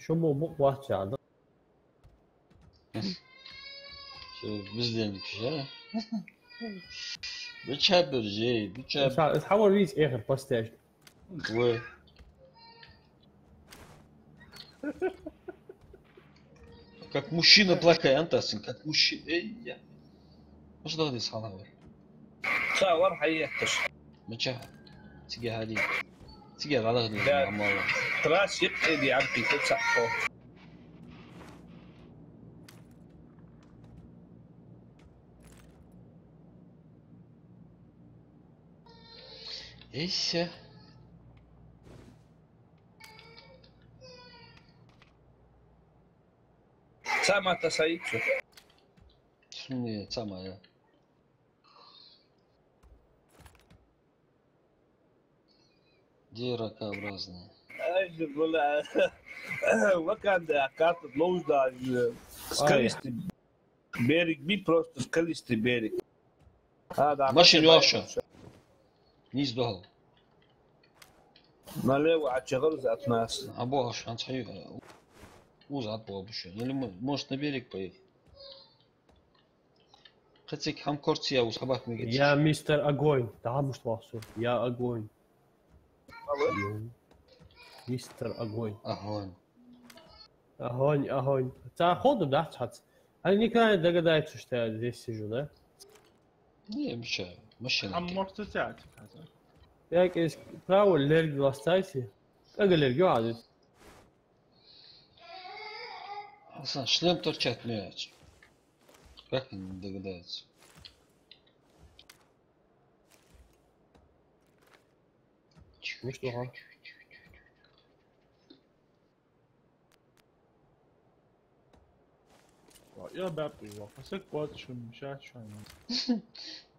Шо бо букъ вац яда. Шо бездельник ша? Бича бержей, бича. Са, это хавар виц эхар постежно. Ой. Как мужчина плохая, антасин, как мужчина. Эй, я. Ну что ты схалавай? Ца вар хьаетташ. Мача, цига хьади. Цига гӀалгӀа ду, да. Амала. Трасс йикъ эди ампи, ца хо. Эйса. Ца ма та саитсу. Сунни ца ма я. Где ракообразные? Ай, бля. Ваканда карта лоуж да, э, скалистый берег, би просто скалистый берег. А, да, машин машин вообще. Низ дохал. Налево от чего от нас? А бо аш анцхьи, э, уз от бо обуше. Или мо-, может, на берег поехать? Кхы цига хӀама корта я уж хьабаккха мегаш. Я мистер Огонь. Да, муш вахсу. Я Огонь. Алло? Мистер Огонь. Огонь. Огонь, Огонь. Ца ходу да, цхьац. Они никогда не догадаются, что я здесь сижу, да? Не, мча, машина. А может, у тебя? Як из право лерги ластайся. Как лерги, а здесь? Асан, шлем торчать мяч. Как они не догадаются? Ну что, ага. Ва, я бяп, ва, хасак кот шум, ша шум.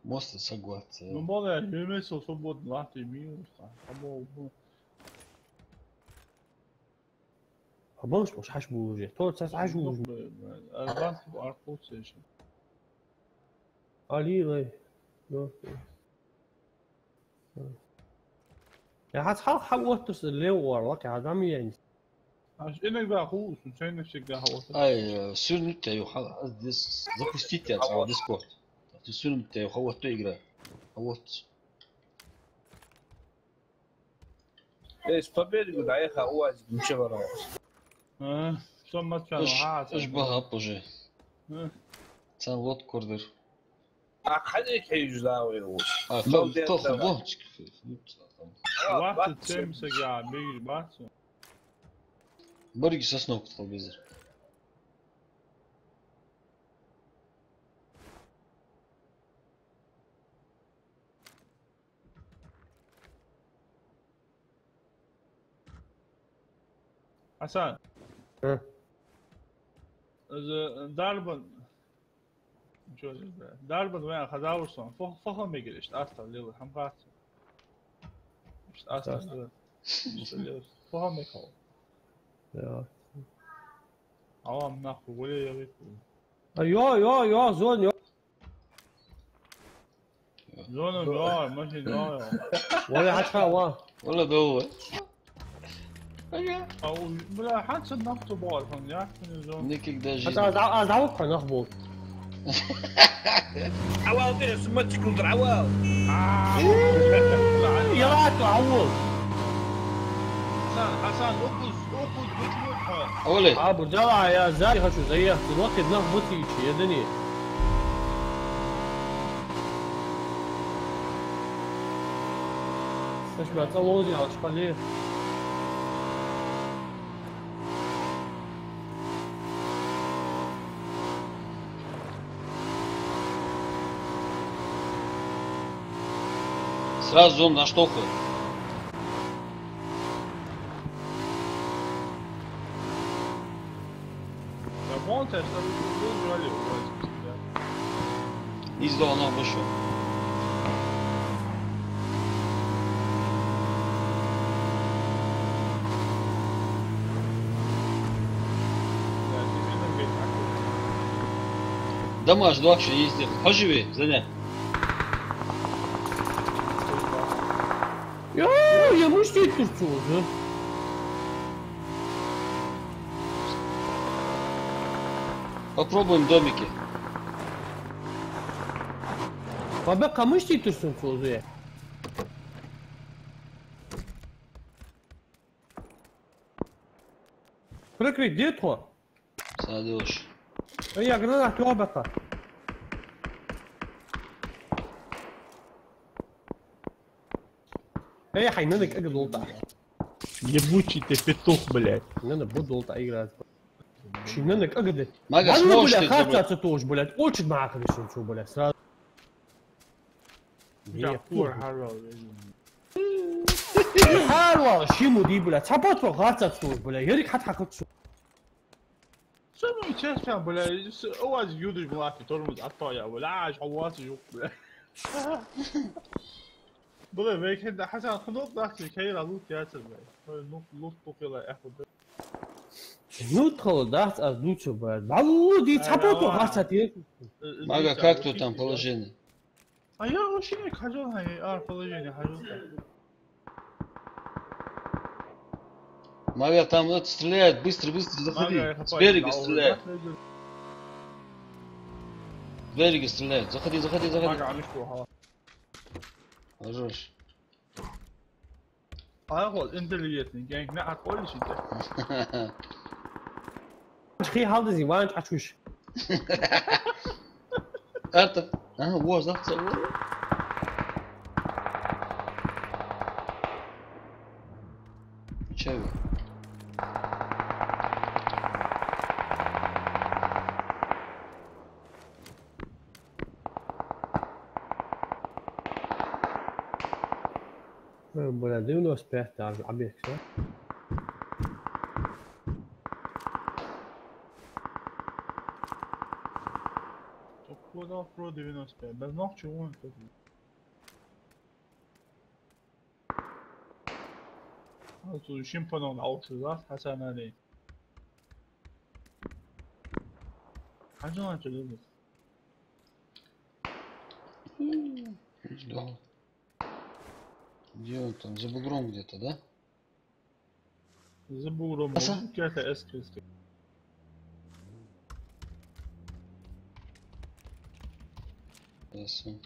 Моста сагватса. Ну, мола, я мисо свободно, лахти минус, а, а мол, ну. А болш, уж хьаш булуже. То цас хьаш булуже. Арбан аркуцеш. Али лай. Ну. Я хьац хьал хьал оттуса лев вар, лак я дам яйнис. Аш иногда ху, случайно всегда хьал оттуса. Ай, э, сюрнуть я хьал, а здесь запустить я, а, Discord. Ты сюрнуть я хьал отту игра. А вот. Эй, с победы, да, я ха, у вас ничего не было. А, что мы там, а, эш баха уже. А. Цан лодка курдыр. А хьадик хьежа да вай уж. А, молодец, тох, тох, давай. Бо, чик-, а, двадцать семь сага, бегиш бац. Барги сосновка тхо безер. Хьасан. Э. Из дарбан. Чё, бля? Дарбан вай хазавур сон. Фо-, фоха мегар ишта астал лела хьам хац. Ишта астал лела. Ишта лела. Фоха мегар. Я. Авам нахуй, вале я випу. А, йо, йо, йо, зон, йо. Зона, зона, машин, зона. Вала хьачха, ва. Вала дова. Ага. А у, бля, хьанца нах ту бор, хан, я, не зона. Никогда жизни. Хьанца, а, а, а, а, нах бор. Авал, ты, сумма секунд, авал. А, я, ту, авал. Хьасан, Хьасан, укус. Оле. Абу, давай, я сзади хочу заехать. Вот ты нах бутичи, я дани. Слышь, брат, а лози, а шпали. Сразу зон на штоху. Из дона башо. Дамаж лоакхаш ездил. Хьожа ве, Заня. Йо, е мишта иттар цо из? Попробуем в домике. Баба, кхы мишта иттар цо из? Прикрыть де тхо. Садош. Эй, я гранат тёба-то. Эй, хай, надо как долта. Ебучий ты петух, блядь. Надо буду долта играть. Ши надо как да. Мага, сможешь ты, блядь? Хатца тоже, блядь. Очень мало, конечно, что, блядь, сразу. Я пур харвал. Харвал, шиму ди, бля. Цапот по хатца тур, бля. Ярик хат хакут су. Самый честно, бля, с-, у вас юдыш была, который мы отпал, я, бля, аж у вас юк, бля. Бля, вейкен да Хасан хнут нахчи, кайра лут яцер, бля. Ну, лут тухила, эх, бля. Ну, тхо, да, аз дучу, бля. Балу ди, цапот по хатца ти. Мага, как тут там положение? А я вообще не хожу, а я положение хожу. Мага, там вот стреляют, быстро, быстро заходи. С берега стреляют. С берега стреляют. Заходи, заходи, заходи. Мага, а мишку, ха. Хорош. А вот, интеллигентный гэнг, на, отходишь ты? Хи халдызи, ванч ачуш. Артов. Ага, вот, завтра. Чего? Э, бля, девяносто пять даже объект, да? Кто дал про девяносто пять? Да ног чего он тут? А тут ещё по ног на улице, да? Хасан Али. Хасан Али, что любит? Ждал. Где он там? За бугром где-то, да? За бугром. Аса? Какая-то эскерская. Ясно.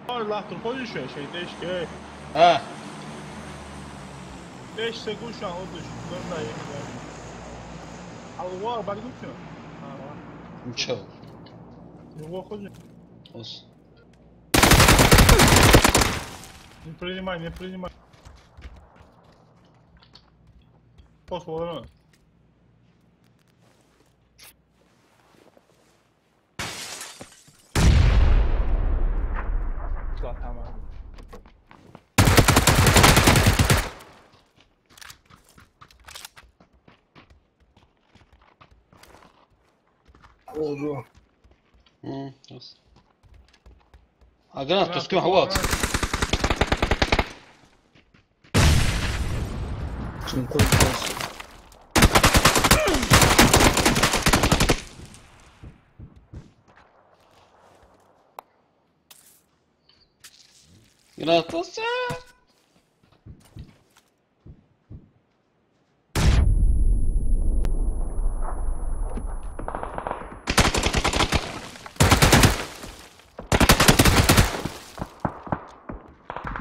Ой, лахтур, ходишь, я, шей, дешке. А. Деш се гушан, одыш, донда ехал. Алва, баргучу. Ничего. Его ходи. Ос. Не принимай, не принимай. Пос, вон. Что там? Ого. М, раз. А гранат, то с кем хват? Кем кой просто. Гранат, то с-,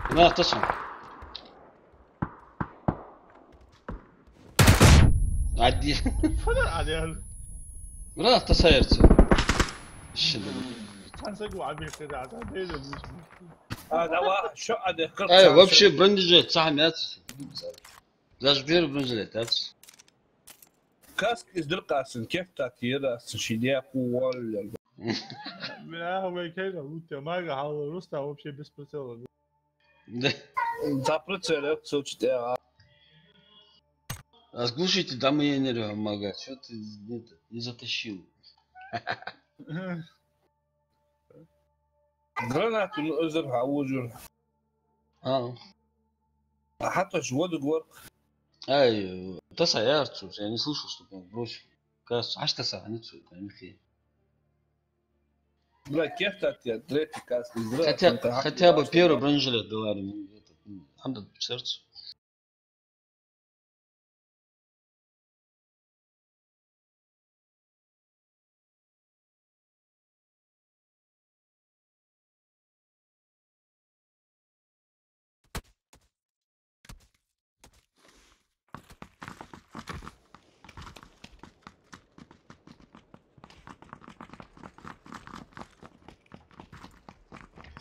Гранат, то с-, Адди. Фадар адял. Гранат тасаерца. Шин. Хансаг ва абихтада, ата, дейда, миш. А, давай, шо аде, кыр. Ай, вообще бронежилет, сахам яц. Даже первый бронежилет, яц. Каск из дыр къасын, кефта тира, сын шидя, кувалля. Бля, вы кайда, лутя, мага, хала, руста вообще без прицела. Да. Запрет цель, сочит, э, а. А с глушитель там я не помогает. Что ты не, не затащил? Гранату ну эзар хьа вужур. А. Хьаташ водуг вар. Ай, таса яр цо, я не слышал, что там бросил. Кас, аш таса, а не цо, там михи. Бля, кефтат я, третий кас, из Хотя, хотя бы первый бронежилет дала ему, этот, м, надо сердце.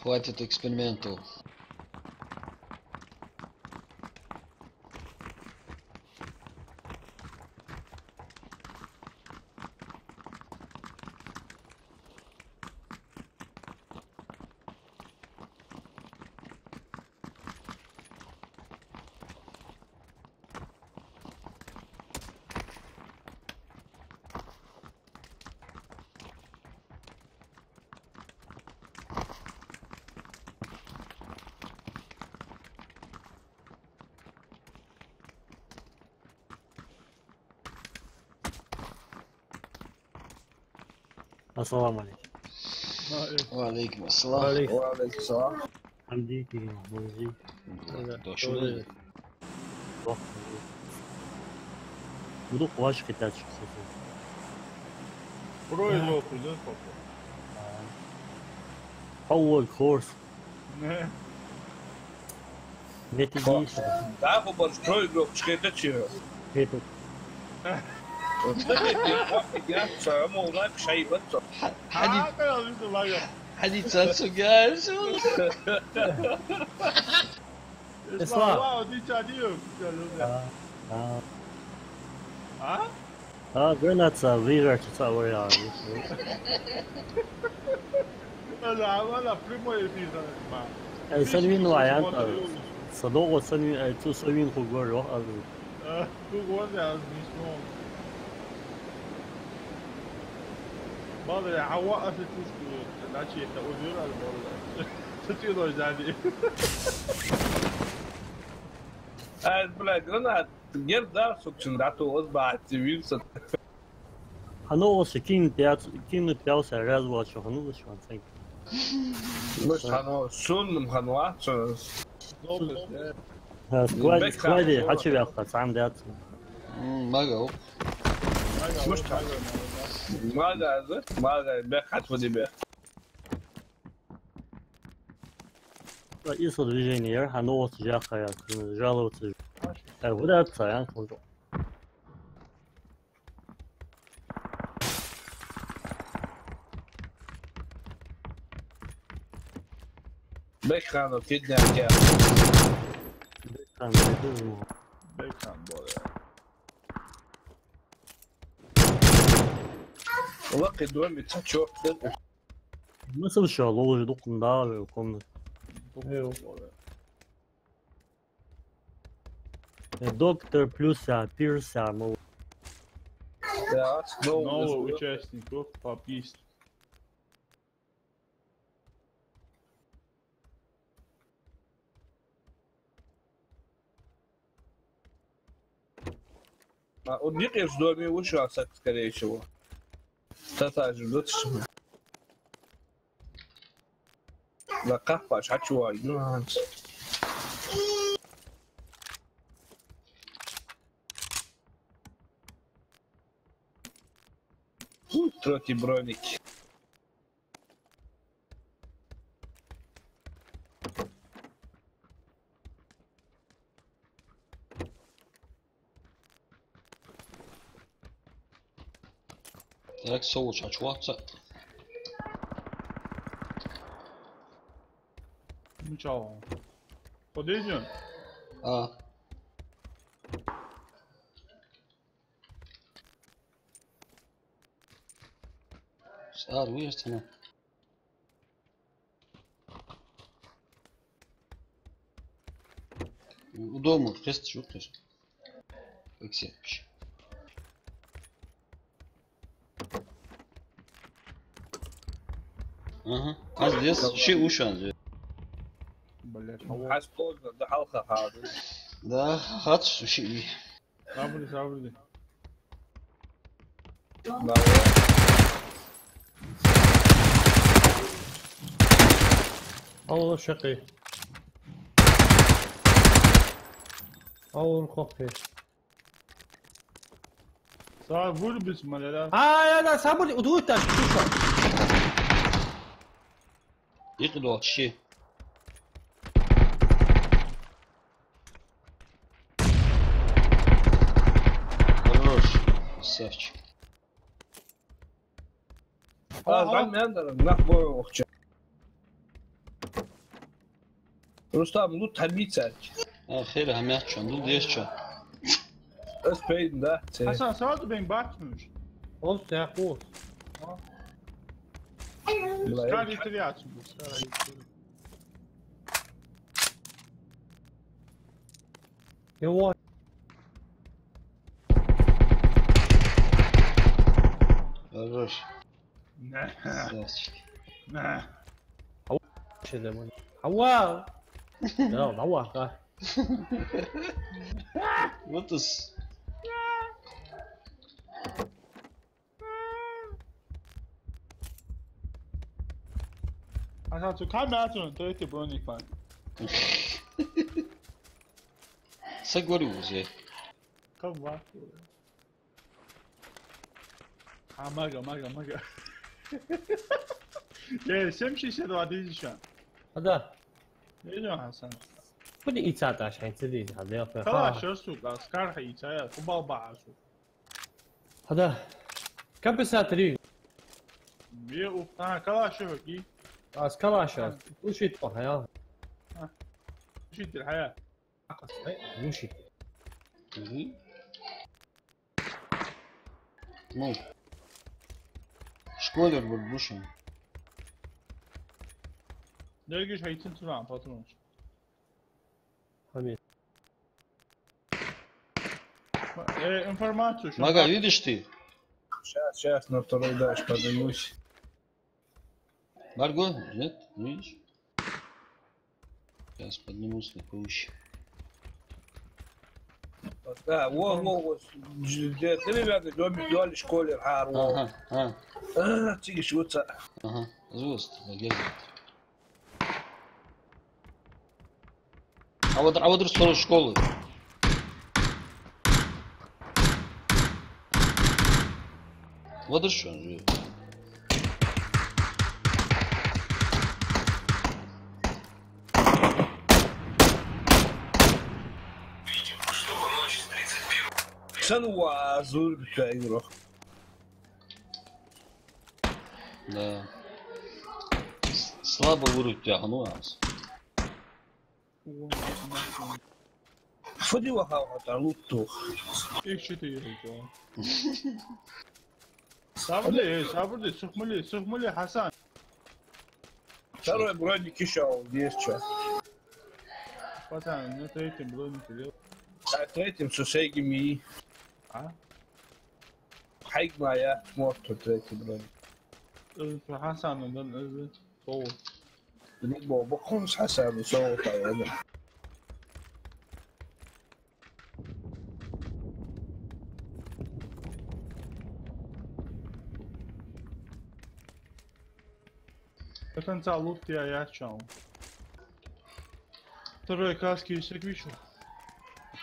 Хватит экспериментов. السلام عليكم. وعليكم السلام. وعليكم السلام. حمدي، كيف أخبارك؟ Да, что ли? Будут ваши китайцы, что ли? Про Европу, да, папа? А. How was course? Не. Методичка. Да, хо барш троих лёгча хетача. Хетац. Вот так я, я, я, саму лак шайбат. Хьа-, хьани-, Хьа, хьани цацу гаьрсу. Ислам. Ислам, вау, ди ча диу. А, а. А? А, граната выиграть, что ли, а? Вала, вала, прямой эфир, да, ма. Э, Сальвин вариант, а, Садого Сальвин, э, цу Сальвин хугор, а, а. А, хугор, да, смешно. Мала, а, ва, а, ты, ты, значит, это узор, а, мала. Что ты, да, да. Э, бля, гранат. Герда сукчун дату оз баъти вирса. Хьано оса кин пяц, кин пяц раз вачо хьано лиш ван цайк. Муш хьано, суннум хьано вачо. Ха, сквади, бек сквади, хьано. Хьачи вяхха, цам дац. М, мага, о. Муш хьано. Мага, мага, бек хьат вади бек. Исо движение яр, хьано оса жаха яр, жаловаться. Э, вот это, я слышу. Бекханов, киднап я. Бекхан, Бекхан. Бекхан, боля. Лакхе доме цхьа чоп. Мысль шо, лолаш дукха да комната. Э, доктор плюс, а, пирс, а, мол. Да, новых участников по пист. А, он не, конечно, доме вышел, а так, скорее всего. Татажи, вот что. Да как ваш, а чего? Ну, а. Фу, третий броник. Так, со лучше, а чё отца? Ну чё? Подойдём? А. Сар, выезд она. У дома крест жук, то есть. Как серпишь. Аха. Аз дес, ши ушан зе. Блядь, хьа поздно, да хьалха хьал. Да, хац ши. Сабур де, сабур де. Алло, шаккхе. Алло, хохе. Са вырубись, маляра. А, я, да, сабур де, удуй таш, слушай. Икъ долчи. Хорош, красавчик. А, ага. Дан мен дар, нах бой вахча. Рустам, лут хабицарч. А, хер, хьамяхчун, дул дешча. Аз пейн, да? Хасан, сразу бен бахнуш. Он сяху. Скажи, ты вяч. Его. Хорош. На. Красавчик. На. Хау. Че да мон. Хава. Да, хава, да. Вот ус. А там цу камера цу, то эти броник, пан. Согласен уже. Кого? А, мага, мага, мага. Э, семь шестьдесят два тысяча. А, да. Видишь, Хасан? Куди ица таш, хай ци диз, а, да, я, калаш, ха. Сука, скар хай ица, я, футбол баха, сука. Хада. Компенсатори. Е, у, а, калаш, окей. А, с калаша. А. Глушить похаял. А. Глушитель, хая. Глушить. Мгм. Ну. Школер был глушен. Дергиш хайтин туран, патрончик. Амин. Э, информацию щас. Мага, видишь ты? Щас, щас на второй этаж поднимусь. Марго, нет, видишь? Щас поднимусь на повыше. Да, во, во, во, дж-, дж-, деревянный домик, доли школе, а, во. Ага, а. А, циги шуца. Ага, звезд, надежда. А вот, а вот русскую школу. Вот и что, жи. Сан ва зур бика игрок. Да. С-, слабо вырубить тяхну, а. Фу ди ваха ваха лутту. Их четыре, да. Сабур де, э, сабур де, сухмали, сухмали, Хасан. Второй броник ещё есть, чё? Пацан, на третьем бронике, да? А третьем сусеги ми. А? Хьайг ма я, смотрю, третий броник. Э, Хасан, он, э, э, кого? Либо бакун с Хасаном, сого, наверное. До конца лут я, я чал. Второй каски всё вижу.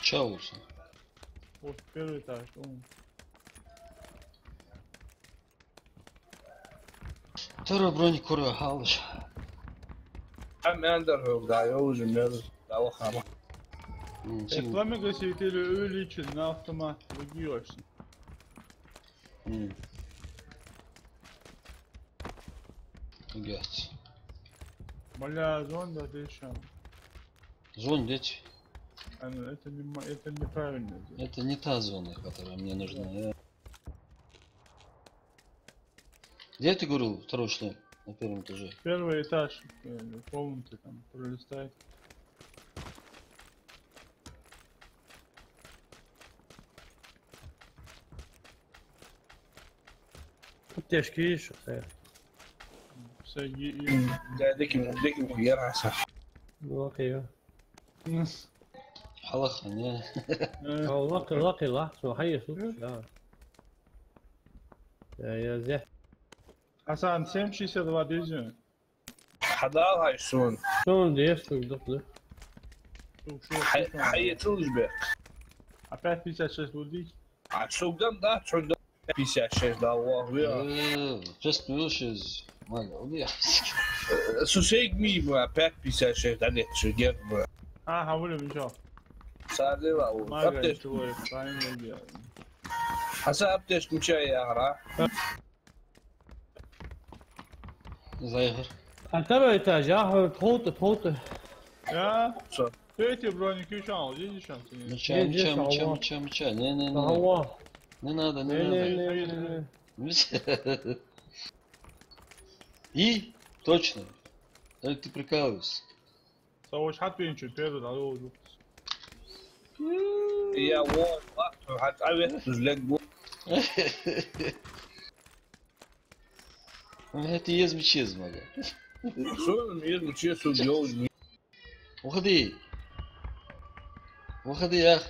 Чао, всё. Вот первый этаж, он. Второй броник кура халыш. Ам андер хӀу, да, я уже мер, да, вахама. М, э, сигу. Пламя гаситель увеличен на автомат, другие очень. М. Гать. Бля, зона, да, ты чё? Зона, дети. А, ну, это не мо-, это неправильно. Это не та зона, которая мне нужна. Да. Я Где ты говорил, второй, что ли? На первом этаже. Первый этаж, э, комнаты там, пролистай. Аптечки есть, что ли? С-, Да, диким, диким яр Хьасан. Лакхе я. Хьалха, не. Хьо лакхе, лакхе лахь, со хьаесал. Да. Я, я, зе. Хьасан, семь шестьдесят два деза. Хьадал хьай сона. Сона деза, сога дукха да. Хьай, хьай, тулж бе. Опять пятьдесят шесть лургдий? А сога дац, хьона да пятьдесят шесть дал вах ве. Э, честно, вилшиз. Мага, уди. Су сегми ма, опять пятьдесят шесть, да нет, шо герд ма. А, хьавуле, мишо. Садила, у. Мага, аптечка. Чего я, правильно делаю. Хьасан, аптечка мича яхар? Зайхар. А второй этаж, а, тховта, тховта. Я? Что? Третий броник ещё, а, вот здесь ещё. Мича, мича, мича, мича, мича. Не, не, не. Не надо, не надо. Не, не, не, не, не. И? Точно. Или ты прикалываешься? Со ваш хьатӀавеначун первый дӀадоладу. Я вон, ва, хьа цӀаветташ легго. ХӀаьта езмача еза мага. Сона езмача еза, сога йолаш. Выходи. Выходи, ях.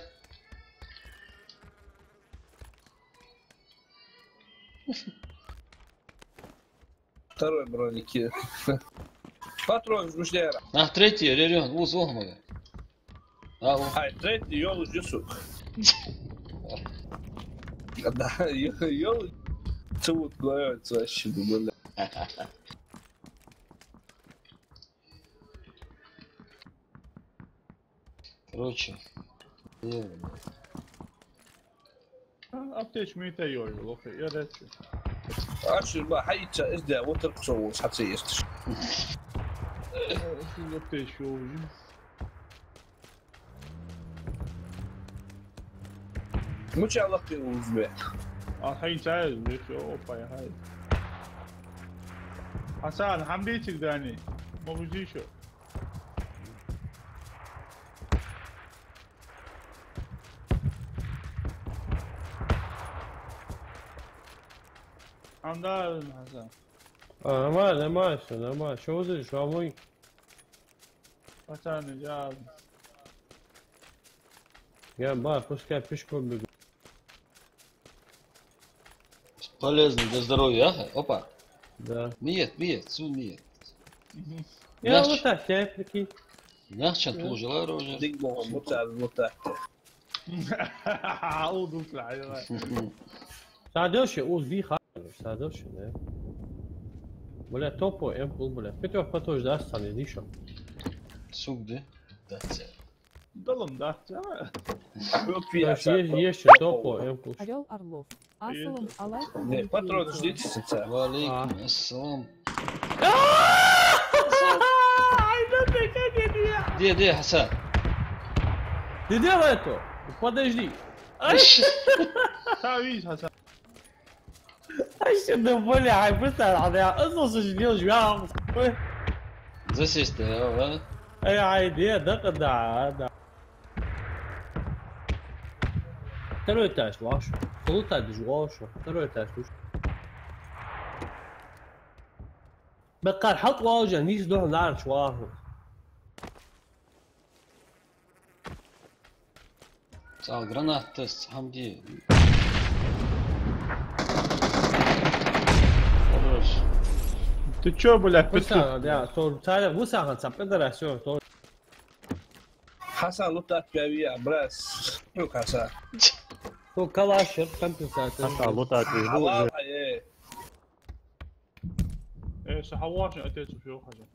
Второй броник. Патрон, жмышляра. А, третий, Рерён, уз, уз, мага. А, уз. Ай, третий, йолаш, Юсуп. Да, йо-, йолаш. Цвут главец вообще, бля. Короче, е, А, аптечка мита йой, лохе, я дачу. Ашир ба, хьаийца, из да, вот так со, хьаца есташ. Э, аптечка уже. Муча лакхе уз бе. А, хьаийца, уже всё, опа, я хьай. Хьасан, хьамбийциг дани. Могу здесь ещё. Ам да, Хьасан. А, нормально, нормально, всё, нормально. Что вы здесь, что вы? Пацаны, я... Я, ба, пускай пешком бегут. Полезно для здоровья, а? Опа. Да. Миет, миет, су миет. Мгм. Я вот так, я прикинь. Нахчан тулжала рожа. Дигбола мутар, мутар. Удук лайла. Садош, уз ди ха-, садош, да. Бля, топо, эм кул, бля. Пятёх потож, да, сами, дишо. Сук, да? Да, це. Далам, да, це. Есть, есть, топо, эм кул. Орёл Орлов. Ассалам алейкум. Не, патрон, ждите, сыца. Ва алейкум ассалам. Ай, да ты, как я тебя? Где, где, Хасан? Ты делай это. Подожди. Ай, ш-, Та виз, Хасан. Ай, ш-, да, бля, ай, просто, а, да, а, слушай, не уж, а, ой. Засесть, да, а? Ай, ай, да, да, да, да. Второй этаж, лаш. Второй этаж, лаш. Второй этаж, лаш. Баккар хьалт валжа, нийса духьал ларч ваху. Цал гранат тест, хамди. Хорош. Ты чё, бля, петух? Вуса, да, то, царя, вуса, хан, цап, это раз, всё, то. Хасан, лутать пяви, а, брас. Ну, Хасан. То калаш, это компенсация. Хасан, лутать пяви. Хавал, э. Э, са хавашин отец ушёл, Хасан.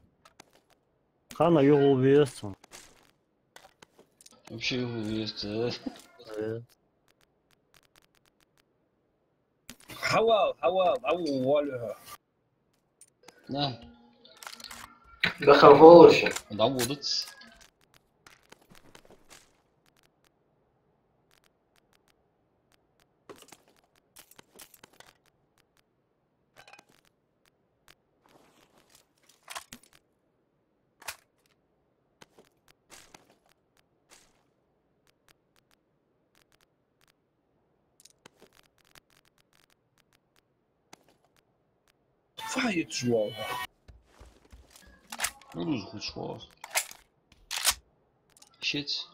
Хана югу вес. Вообще югу вес, э. Э. Хавал, хавал, ау, валюха. На. Да хавал вообще. Да будут. Фаит жуал. Ну, руза хуч хос. Шец.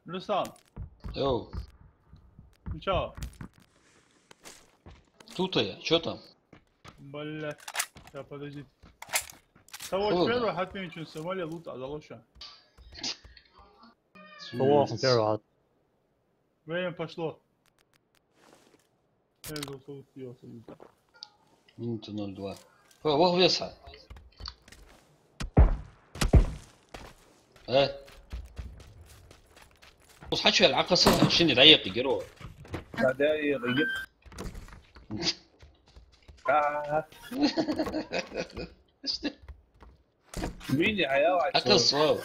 Руслан. Йоу. Ну чё? Тут я, чё там? Блядь, ща, подожди. Того первого хатминчун Сомали лут а залоша. Того первого. Время пошло. Минута ноль два. О, вах веса. Э? Ус хьачуял Ӏакхаса, шинне дӀаекъи гиро. ДӀаекъи гир. А. Мини хьаял Ӏакхаса.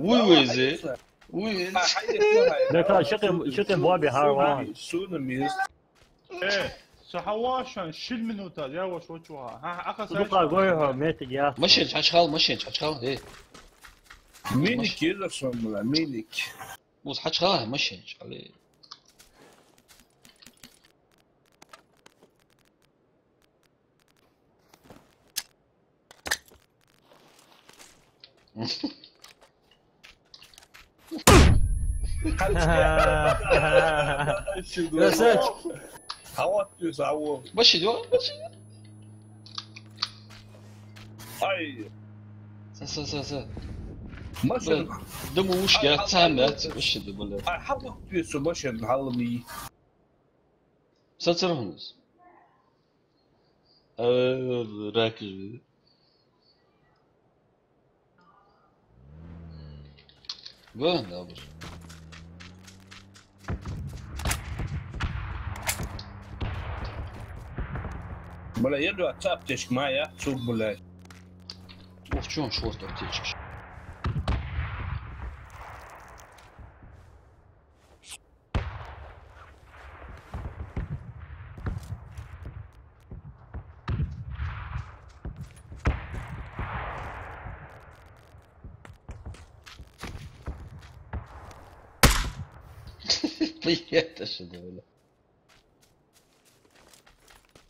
Вуй везе. Вуй везе. Дакъа шакъин, шакъин боби хьарван. Суна мист. Э, са хьавашан шин минута, я ваш вачуха. Ха, Ӏакхаса. Дукха гой хьо, метиг я. Машин, чачхал, машин, чачхал, э. Миник езар сон мула, миник. Ус хьачхал, машин, чали. Красавчик. Хават юс аво. Баши дё, баши. Ай. Са, са, са, са. Машин. Дыму ушки, ай, цан, ай, да, баши дё, бля. Ай, хават юс машин, халми. Са цархунус. Э, ракиш. Го, добре. Бля, еду аптечка моя, сук, блядь. Ох, чё он шорт аптечка? Блядь, это что было?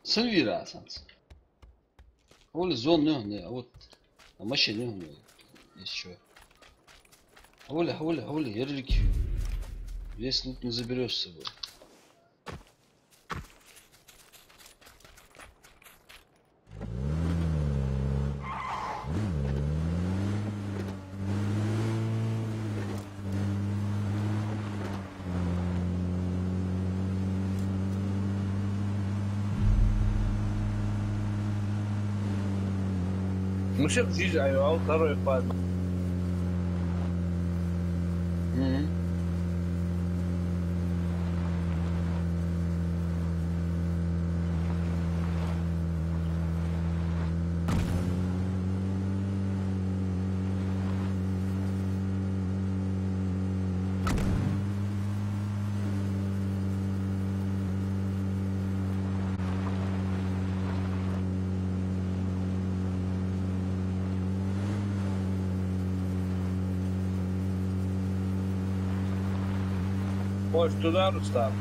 Сенвира, санц. Оли зон не, не, а вот. А машин не, не, есть чё. Оли, оли, оли, ярлыки. Весь лут не заберёшь с собой. Мушек зиж айвал, второй пад. Мгм. Хочешь туда, Рустам?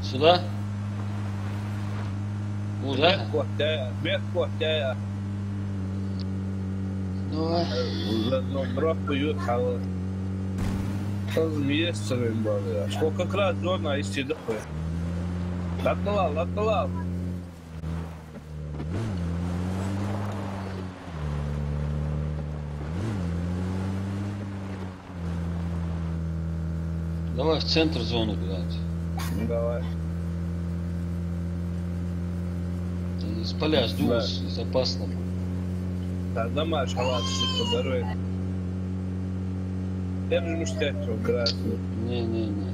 Сюда? Куда? Мехкотяя, мехкотяя. Давай. Заодно дроп бьют, а вот. Тоже есть своим баллом. Что как раз зона истины такой. Ладно, ладно, ладно. Давай в центр зоны куда-нибудь. Ну, давай. Из поля жду, да. Здесь опасно будет. Да, дома шалат, что здоровье. Я же мечтать, что красный. Не, не, не.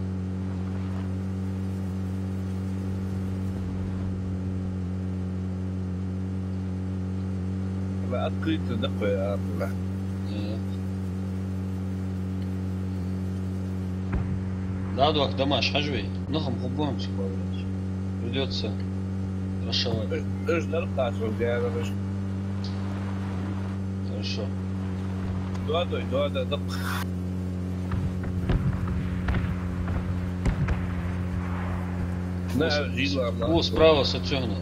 Открыто такое, а, да. Э. Да, док, домаш, хьажа вай. Нах-м хургба-м скоро. Придётся расшивать. Уж, уж дар къасо, гаьра уж. Хорошо. Доадай, доадай, дакъа. Да, О, жила, о, справа со цёгна.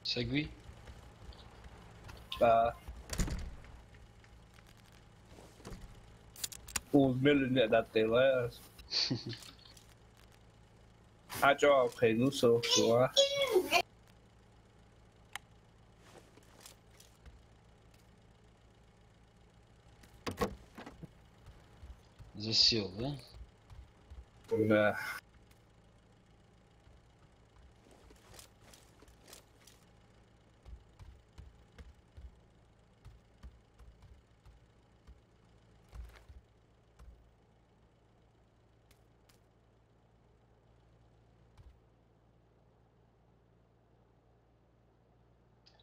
Саг вий? Да. Укхаза мел ина дӀатӀайла. Хьачоа пхайну со, со. Засел, да? Да.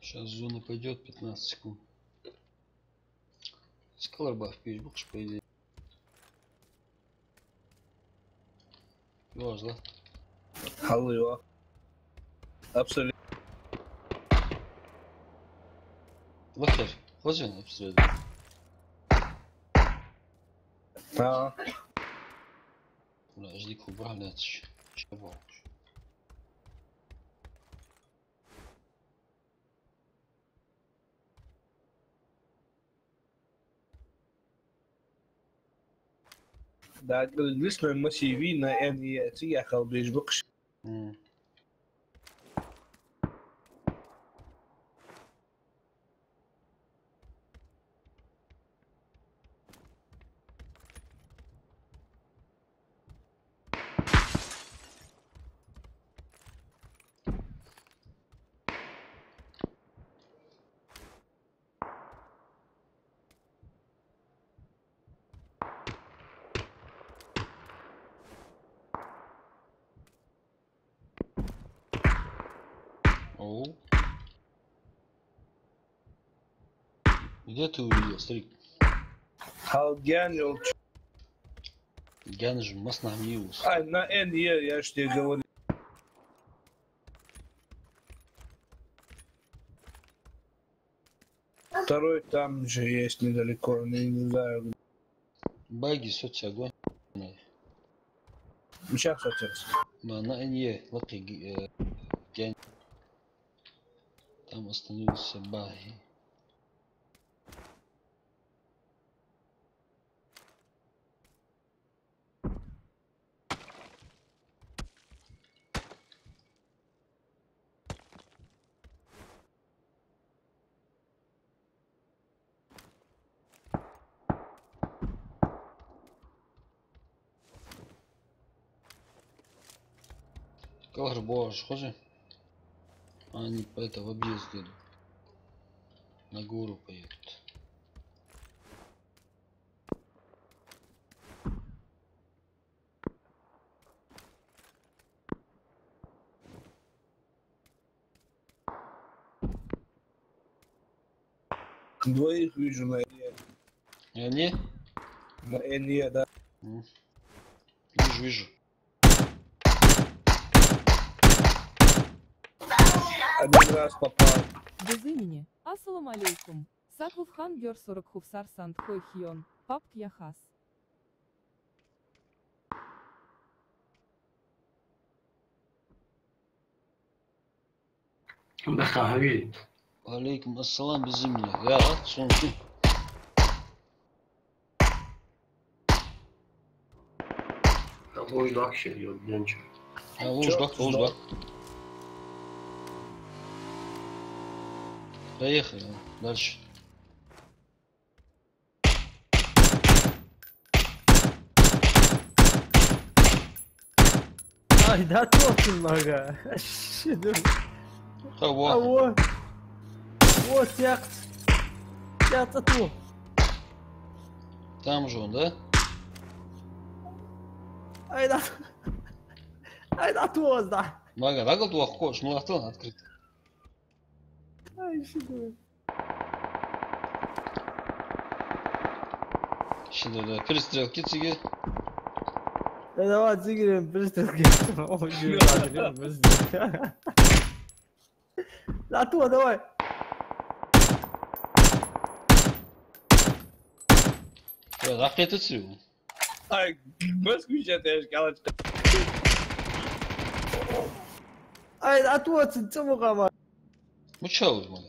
Щас зона пойдёт, пятнадцать секунд. Скаларбах пеш бухаш, по идее. Важно. Хьалла йоах. Абсолютно. Вахар, хоза обстрел. А. Бля, жди, кубра, блядь, чего? Да, лесной массив на Н Е, цига хьалбеш бухаш. М. Оу. Где ты увидел, старик? Хьал гаьна йолча. Гаьна же массанахьа ма йий из. Ай, на Н Е, я ж тебе говорю. Второй там же есть недалеко, не, не знаю. Баги соцсеть огонь. Сейчас, сейчас. На, на Н Е, лакхе, э, ген. Там остановился Баги. Калгар божаш хоза. Они по это в объезд едут. На гору поедут. Двоих вижу на Н Е. Н Е? На Н Е, да. М. Вижу, вижу. Один раз попал. Без имени. Ассаламу алейкум. Сакъ вувф хьан гер сорок хувсар санд хой хьон, папк яхас. Баха хьавид. Ва алейкум ассалам, без имени. Я рад, сунки. А луж дах шер, ё, денчо. А луж дах, луж дах. Поехали дальше. А, Да тохтун мага. Ши ду. Хава. Ава. Во, текст. Текст ту. Там же он, да? Ай, да. Ай, да, ту, да. Мага, да, гал тохкош, ну, астал открыт. Ай, ши ду. Ши ду, да, перестрелки цига. Да давай, цига, перестрелки. Ой, перестрелки. Да, ту, давай. Да, ракета цю. Ай, москвича теш калач. Ай, а ту ацин цамугама. Мучал из, мага.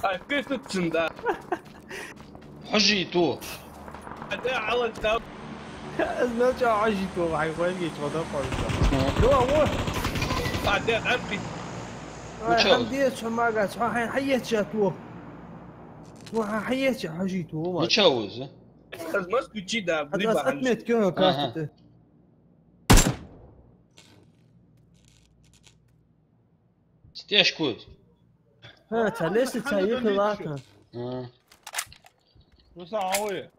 Ай, петуцин, да. Хьажи ту. А да, алан да. Значит, хьажи ту, ай, вайги чода пойта. Ну, а вот. А да, да, пи. Ай, мучал из. Хьамдеш, хьамага, хьа-, хьа-, хьаеча ту. Ва, хьаеча, хьажи ту, ма. Мучал из, а? Аз москвичи да, ад-, блин, аз бахаш. Отметки, ага, карта. Стяжку. Ха, ца леса, ца ехи лака. А. Ну, са ауе.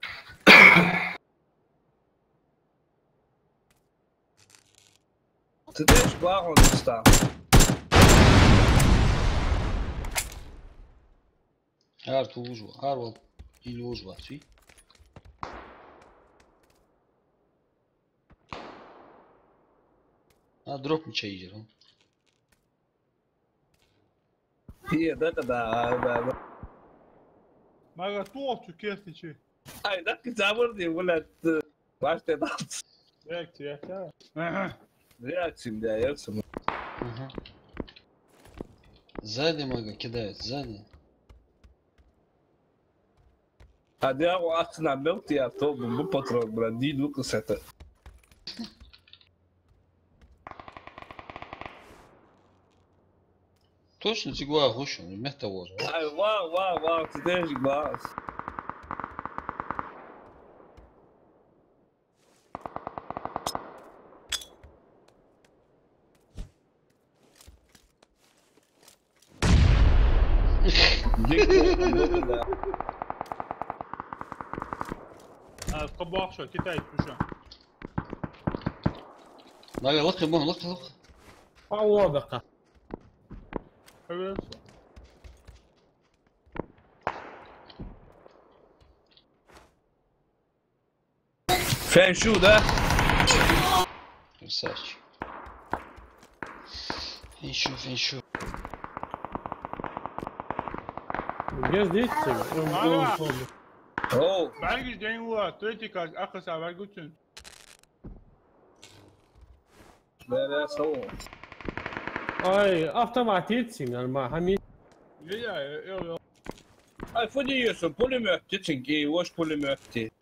Ты деш главный места. Ар ту лужу, ар вал. Или лужу вачи. А дроп мича йижер, а? Е, да, да, да, да, да. Мага тохчу кертичи. Ай, да, ты забор не, блядь, э, баш ты дал. Реакция, реакция. Ага. Реакция, бля, реакция. Ага. Сзади мага кидают, сзади. А дяху ацна мелкий, а то бы патрон, бля, ди дука с это. Точно, цига вагӀаш, метта вагӀаш. Ай, вагӀа, вагӀа, вагӀа, цу деши вагӀа. Дика, дика, да. А, къабохша, Китай, слушай. Мага, лакхе, мон, лакхе, лакхе. Алло, бака. Привет. Фен шу, да? Красавчик. Фен шу, фен шу. Гез дитсиг. Ага. Оу. БӀаргаш дайна ва, третий класс, ахса бӀаргучун. Бера сау. Ай, автомат йитсиг, нормально, хьами. Я, я, я, я. Ай, фу де йоса, пулемёт йитсиг, и вож пулемёт ти.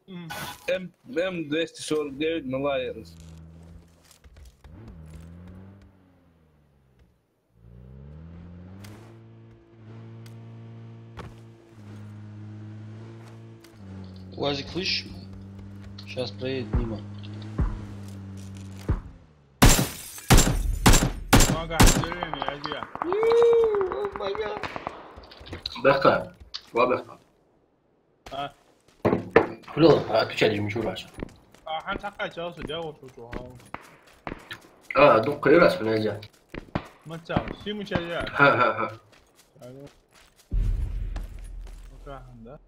М. М, М двести сорок девять Малайерс. Уазик, слышишь? Сейчас проедет мимо. Мага, деревня, я где? Ю, о май гад. Бехка. Ва бехка. А. Хулил, а, отвечать же мичураш. А, хьан цхьаккха чалса дявол чу чу хьал. А, дукха йорас нельзя. Мацал, си мича я. Ха, ха, ха. Алло. Пока, да?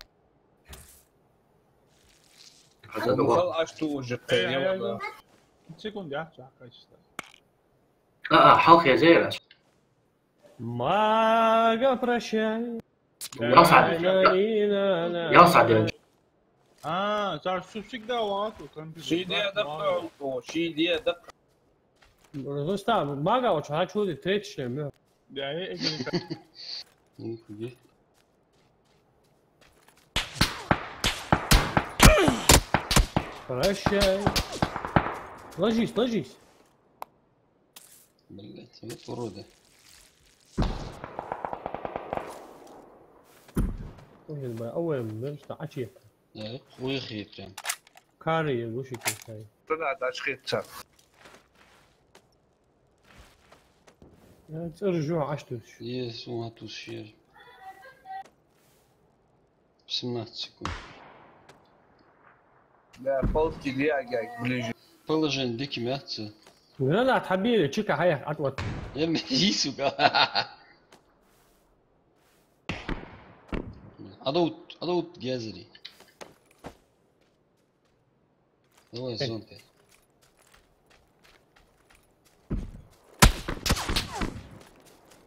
Хаза духа. Хал аш ту уже. Э, кхайна я, вала. Секунда, я, ча, качество. А, а, хьал хезераш. Мага, прощай. Ялсад. Ла, ла, ла, ла. Ялсад. А, цар су всегда вату компьютер. Шиде да, о, шиде да. Просто мага, вот, а чё ты третий член, да? Да, я, я, я. Ну, где? Прощай. Ложись, ложись. Блядь, вот уроды. Ой, ебать, а вы, блин, что, а чё это? Э, уйхи прям. Кара е гуши кисай. Туда дачхи ца. Э, цӀер жу аш туш. Е, су ма туш ер. Семнадцать секунд. Да, полки лягать ближе. Положение дики мягче. Гранат хьабийла, чика хьаяхь, атӀа вот. Я ме-, иди, сука. Адут, адут, гезри. Давай, зонка.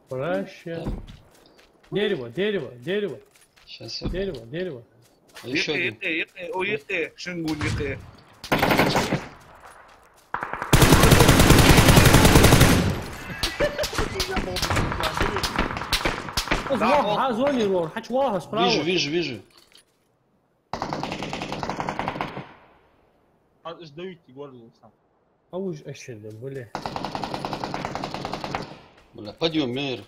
Прощай. Да. Дерево, дерево, дерево. Щас я. Дерево, дерево. А ещё один. Юкъе, юкъе, о, юкъе, шингун юкъе. Да, вон, вот. А, зони, вон, хач ваха, справа. Вижу, вижу, вижу. А, сдавите горло сам. А уж ещё да, бля. Бля, подъём, мэр.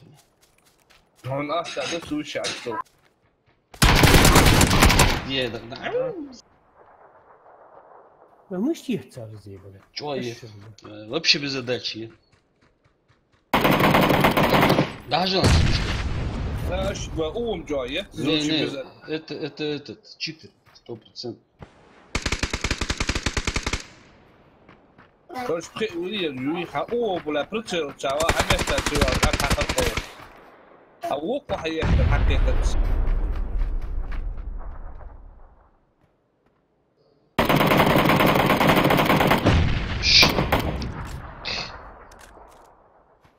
Он остался, слушай, а что? Е, да, да. Да мы ж их царь здесь, бля. Чё е? Ещё да. Э, вообще без задачи. Даже он слишком. Знаешь, два ум джо, е? Не, не, это, это этот, читер, сто процентов. Короче, пхи ули я, юи ха, о, бля, прицел, чава, а место чего, как ха, ха, ха. А о, плохо я, как это.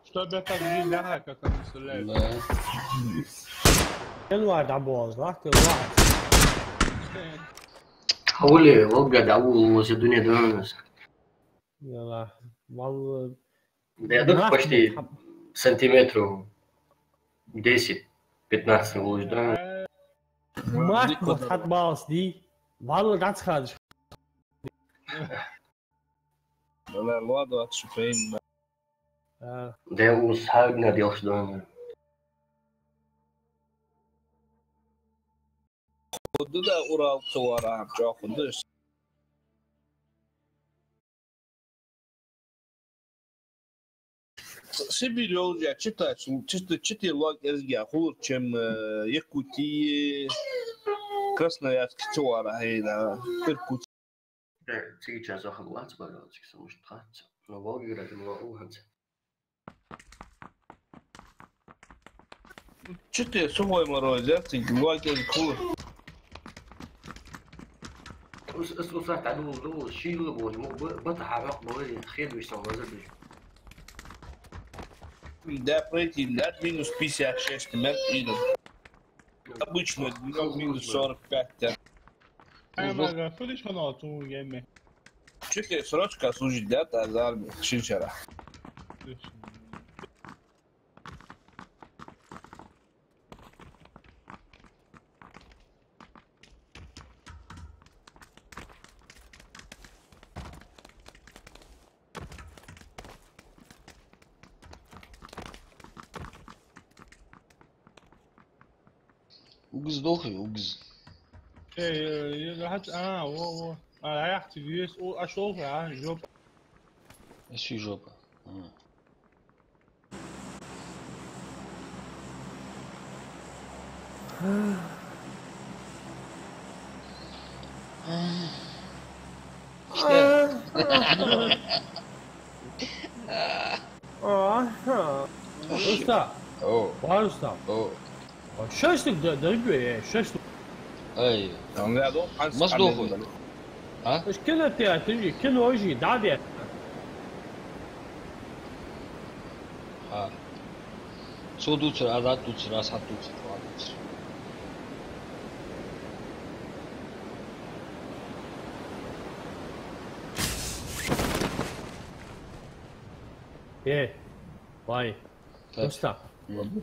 Чтоб я так жизнь, ага, как они стреляют. Да. Январь да, боз, лахка, лахка. Хавли, Волга да, у, у, се дуне донос. Яла, вал-, да, я так мах-, почти мах-, сантиметров десять-пятнадцать луж, да? Мах, дикко мах, да. Хат балс ди. Валла дац хадж. Валла луа дац шупейн. А. Да я ус хагна делш дона. Худа да Урал цавара, чё худа. Сибирь йолча чита, чита, чита лаг эзга хулар, чем, э, Якутия, Красноярск, цавара хьайна, Иркутск. Э, цига час вахар вац, бара, цига са муш тхац. Но Волгоград, но у ханца. Чё ты сухой мороз, я? Ты луа кез кур. Ус, ус, ус, так, ну, ну, шийла бо, ну, б-, бата хьа хьакъ бо, хед виш сам лазар беш. Да, пройти, да, минус пятьдесят шесть метров. Обычно днём минус сорок пять, да. Ай, мага, фулиш хана ту геме. Чё ты срочка служить, да, та за армию, шиншара? Точно. Угз дохуй, угз. Э, э, э, хьац-, а, во, во. А, яхти вес, о, а шо, а, жоп. А ши жопа. А. Что? Ага. Рустам. О. Ва, Рустам. О. Шашлык да, да, да, шашлык. Ай. Там рядом, а, мас дохуй? А? Аш кино театр, кино жи, да, да. А. Цо дувцар, аз хьа дувцар, аз хьа дувцар, хьа дувцар. Э, вай. Так. Просто. М.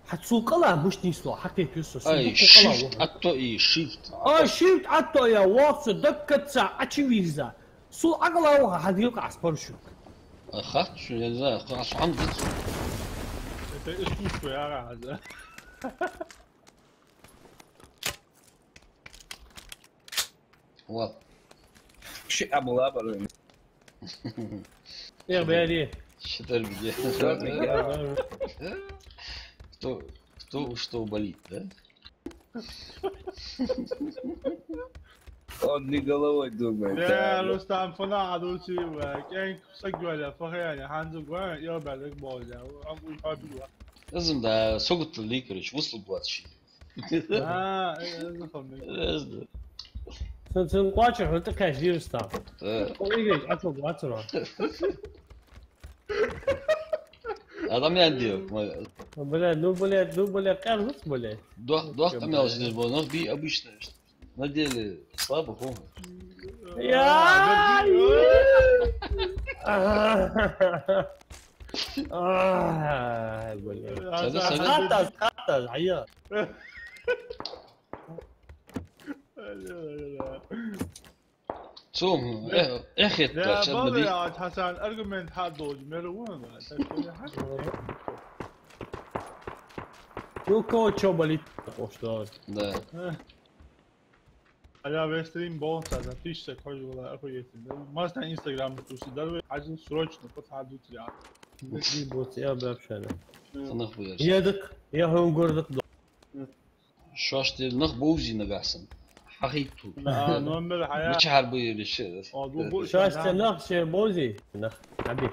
Хьа цул къала муш нийслу, хьакхетар со, сул ай, дукха къала shift ваха. Атто и shift. Ай, shift атто я, вахца, даккаца, ачи виза. Сул ӏакъала ваха, хьа дилка ас парашют. А хат, шу, я не знаю, хас хьам дит. Это искусство, я рад. Вот. Ши амала барвен. Я бери. Ши тарбия. Кто, кто что болит, да? Он не головой думает. Я, да, Рустам, фана адучи, ва, кенк сагваля, фахаяня, ханзу гва, я балек болля, ам уй хабила. Азм да, согут ли, короче, вусл буат ши. А, э, э, запомнил. Э, да. Цун, цун кхоачаш хӀанз тӀакхаьча дирста. Э. О, играй, а цо, а цо. Адам ян дио, ма. Бля, ну, бля, ну, бля, кӀар луц, бля. Дох, дох, там я здесь был, но би обычно. На деле слабо, хо. Я! Ай, бля. Сади, сади. Хатта, хатта, ая. Цум, э, эхет, да, ча бабе, бади. Я, Хасан, аргумент хьадоаладе мел вон, да, так что я хьа. Ну, кого чё болит, то что? Да. Э. А я весь стрим болнца, за тысяча кожи была охуеть, да. Масна Instagram туси дарве, хьажил срочно, подхадут я. Бути, бути, я вообще, да. Э. Ханах буяш. Я так, я хун гордак. Э. Шоаш тӀа нах бовзий нагахь санна. Хьахийту. А, номер хьая. Мичахьара ба ераш? А, бу-, бу-, шоаш тӀа нах ше бовзий? Нах. Аби.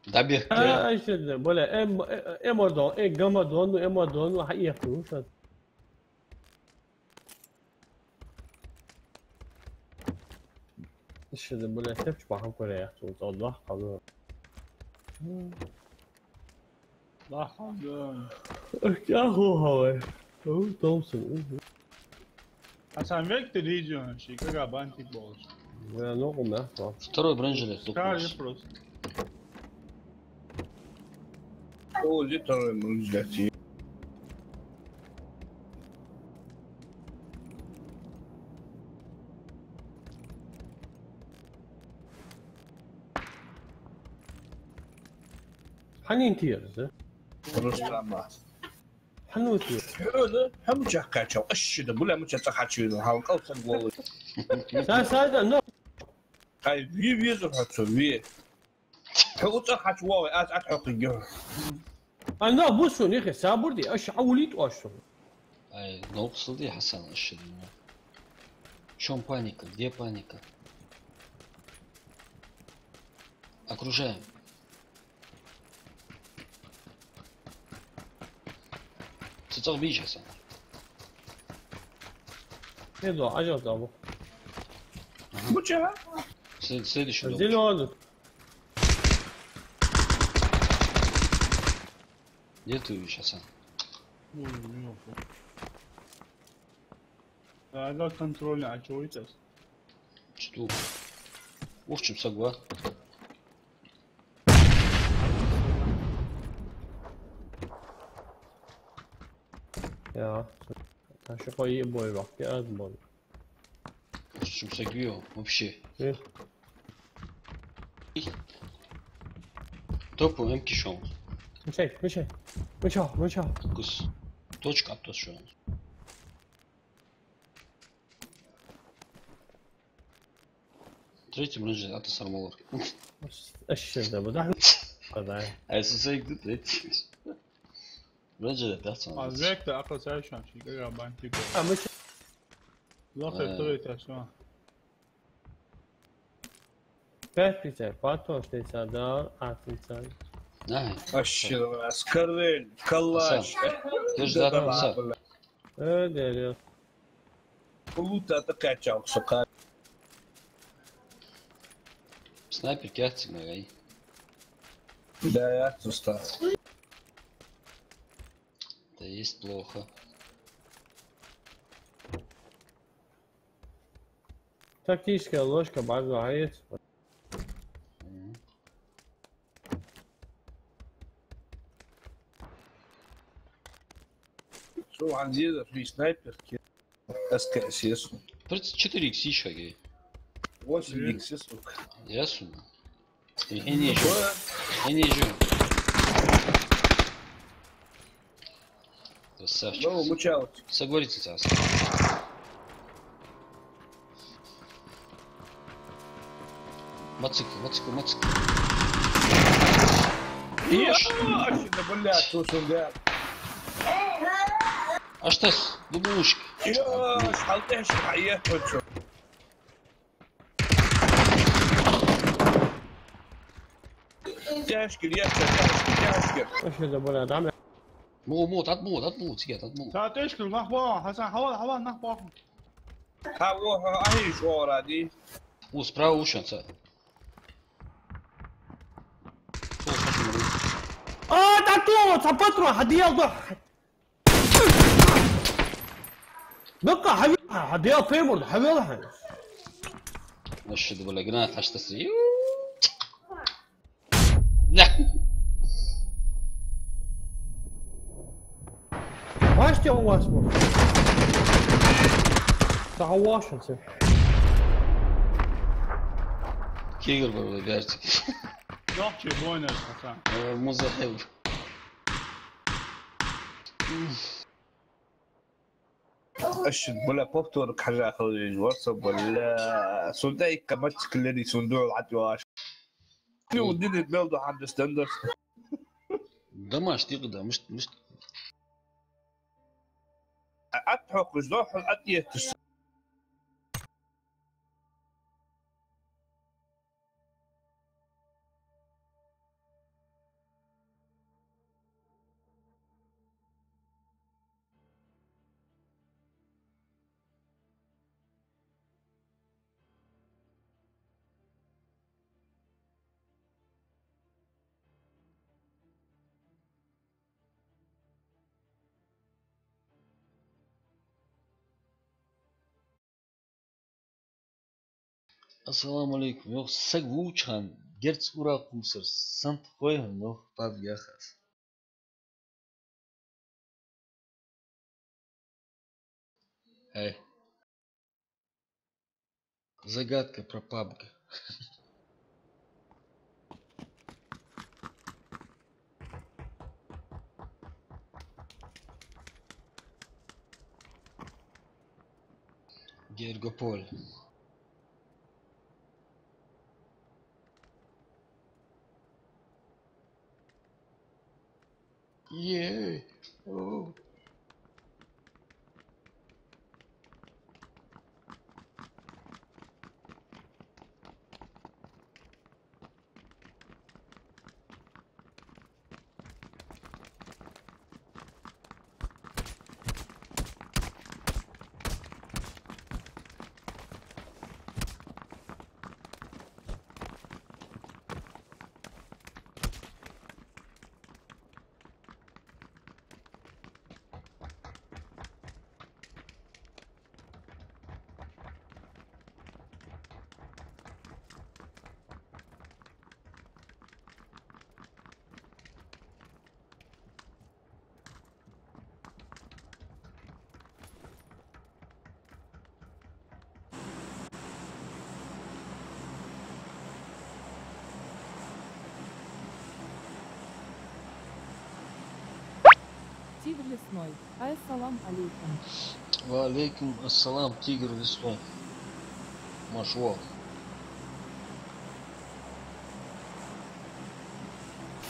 Дабих. А, ай, шеда, боля, эм, э, э, эмордон, э, гамадон, ну, эмордон, ну, хьаехту, шоаш. Шеда, боля, тепча бахам корея, тут, Аллах, Аллах. Ах, да. Ах, я хо хавай. О, Томпсон, о. А сам век ты видео, ши, как бантик болш. Я, ну, у меня, да. Второй бронежилет. Скажи просто. О, где второй бронежилет? Хьанна тера из? Рустама. Хьанна тера? Хьона, хьо мичахь кхаьчав? Аш шеда, буля мича цӀа хьачийна, хьал кӀалцан волу. Са, са, да, но. Ай, ви веза хьо цо, ви. Хьо цӀа хьачувоагӀе, аз Ӏат хьокхиге. Ай, нах бу сона, яхе, сабур де, аш Ӏа улит оаш сона. Ай, новкъостал де, Хасан, аш шеда. В чём паника? Где паника? Окружаем. Цу цӀагӀа бийша, Хасан. Не, да, ажал там. Ага. Муча? След-, следующий дом. Зелёный. Где ты, Хасан? Ой, ё-моё. Да, да, контрольный, а чё это? Что? Ух, чё, сагва. Я. А что, кое бой вахте, а, бой. Ух, чё, сагвио, вообще. Э. Топу эм кишон. Мешай, мешай. Мешал, мешал. Кус. Точка, а то что? Третий бронежилет, а то сармалар. Аш шеда, бу да. Ай, сусайк, да, третий. Бронежилет, да, сам. А век-то, а, касаешься, ши, как бантик. А мы щас лохе, э, второй этаж, всё. Пять пятьдесят, патон шестьдесят, да, а, пятьдесят. Ай. Аш шеда, скорель, калаш. Хасан, держи, да, да, да, Хасан. Э, дерьё. Улута тӀакхаьчав со кхы. Снайпер кяцциг ма вай. Да, я тут стал. Это есть плохо. Тактическая ложка, база, а есть? Мгм. Со хьанзера фри снайперки. С К С. Тридцать четыре икс ещё, гей. Восемь икс, сука. Ясно. Хинежу. Хинежу. Красавчик. Ну, мучал. Согласитесь, Ас. Мацик, мацик, мацик. Ё, аш да, бля, ту сюда. Аш тас, дубушки. Ё, аш халтеш, а я хочу. Тяжкий, я тяжкий, тяжкий. Аш да, бля, да, бля. Му, му, тат му, тат му, цига, тат му. Та тяжкий, нах бо, Хасан, хавал, хавал, нах бо. Ха, во, ха, ахи, шо ради. Му, справа ушан, ца. А, да ту, ца патрон, хьадел да. Нукъа, хьавел, хьадел, пеймурд, хьавел, хьа. Аш да, бля, гранат, аш тас. Ю. На. Башня у вас, может? Та хавашен, ца. Кигр бар, бля, бярцик. Лёгче бойнаш, пацан. Э, музахил. Аш, бля, повтор хьажа хала веза вар со, бля. Сунтайка мацик лери, сун духьал хьатӀаваш. Ну, дин мел ду хьан дестендерс. Дамаш тикъ да, мишт, мишт. Ат хьокхаш, дохьал ат етташ. Ассаламу алейкум. Йоах, саг вувча хана герц ура кхувсар санна хой хьона, йоах, пабг яхаш. Эй. Загадка про пабг. Георгополь. Е. О. Тигр лесной. Ассалам алейкум. Ва алейкум ассалам, тигр лесной. Машо.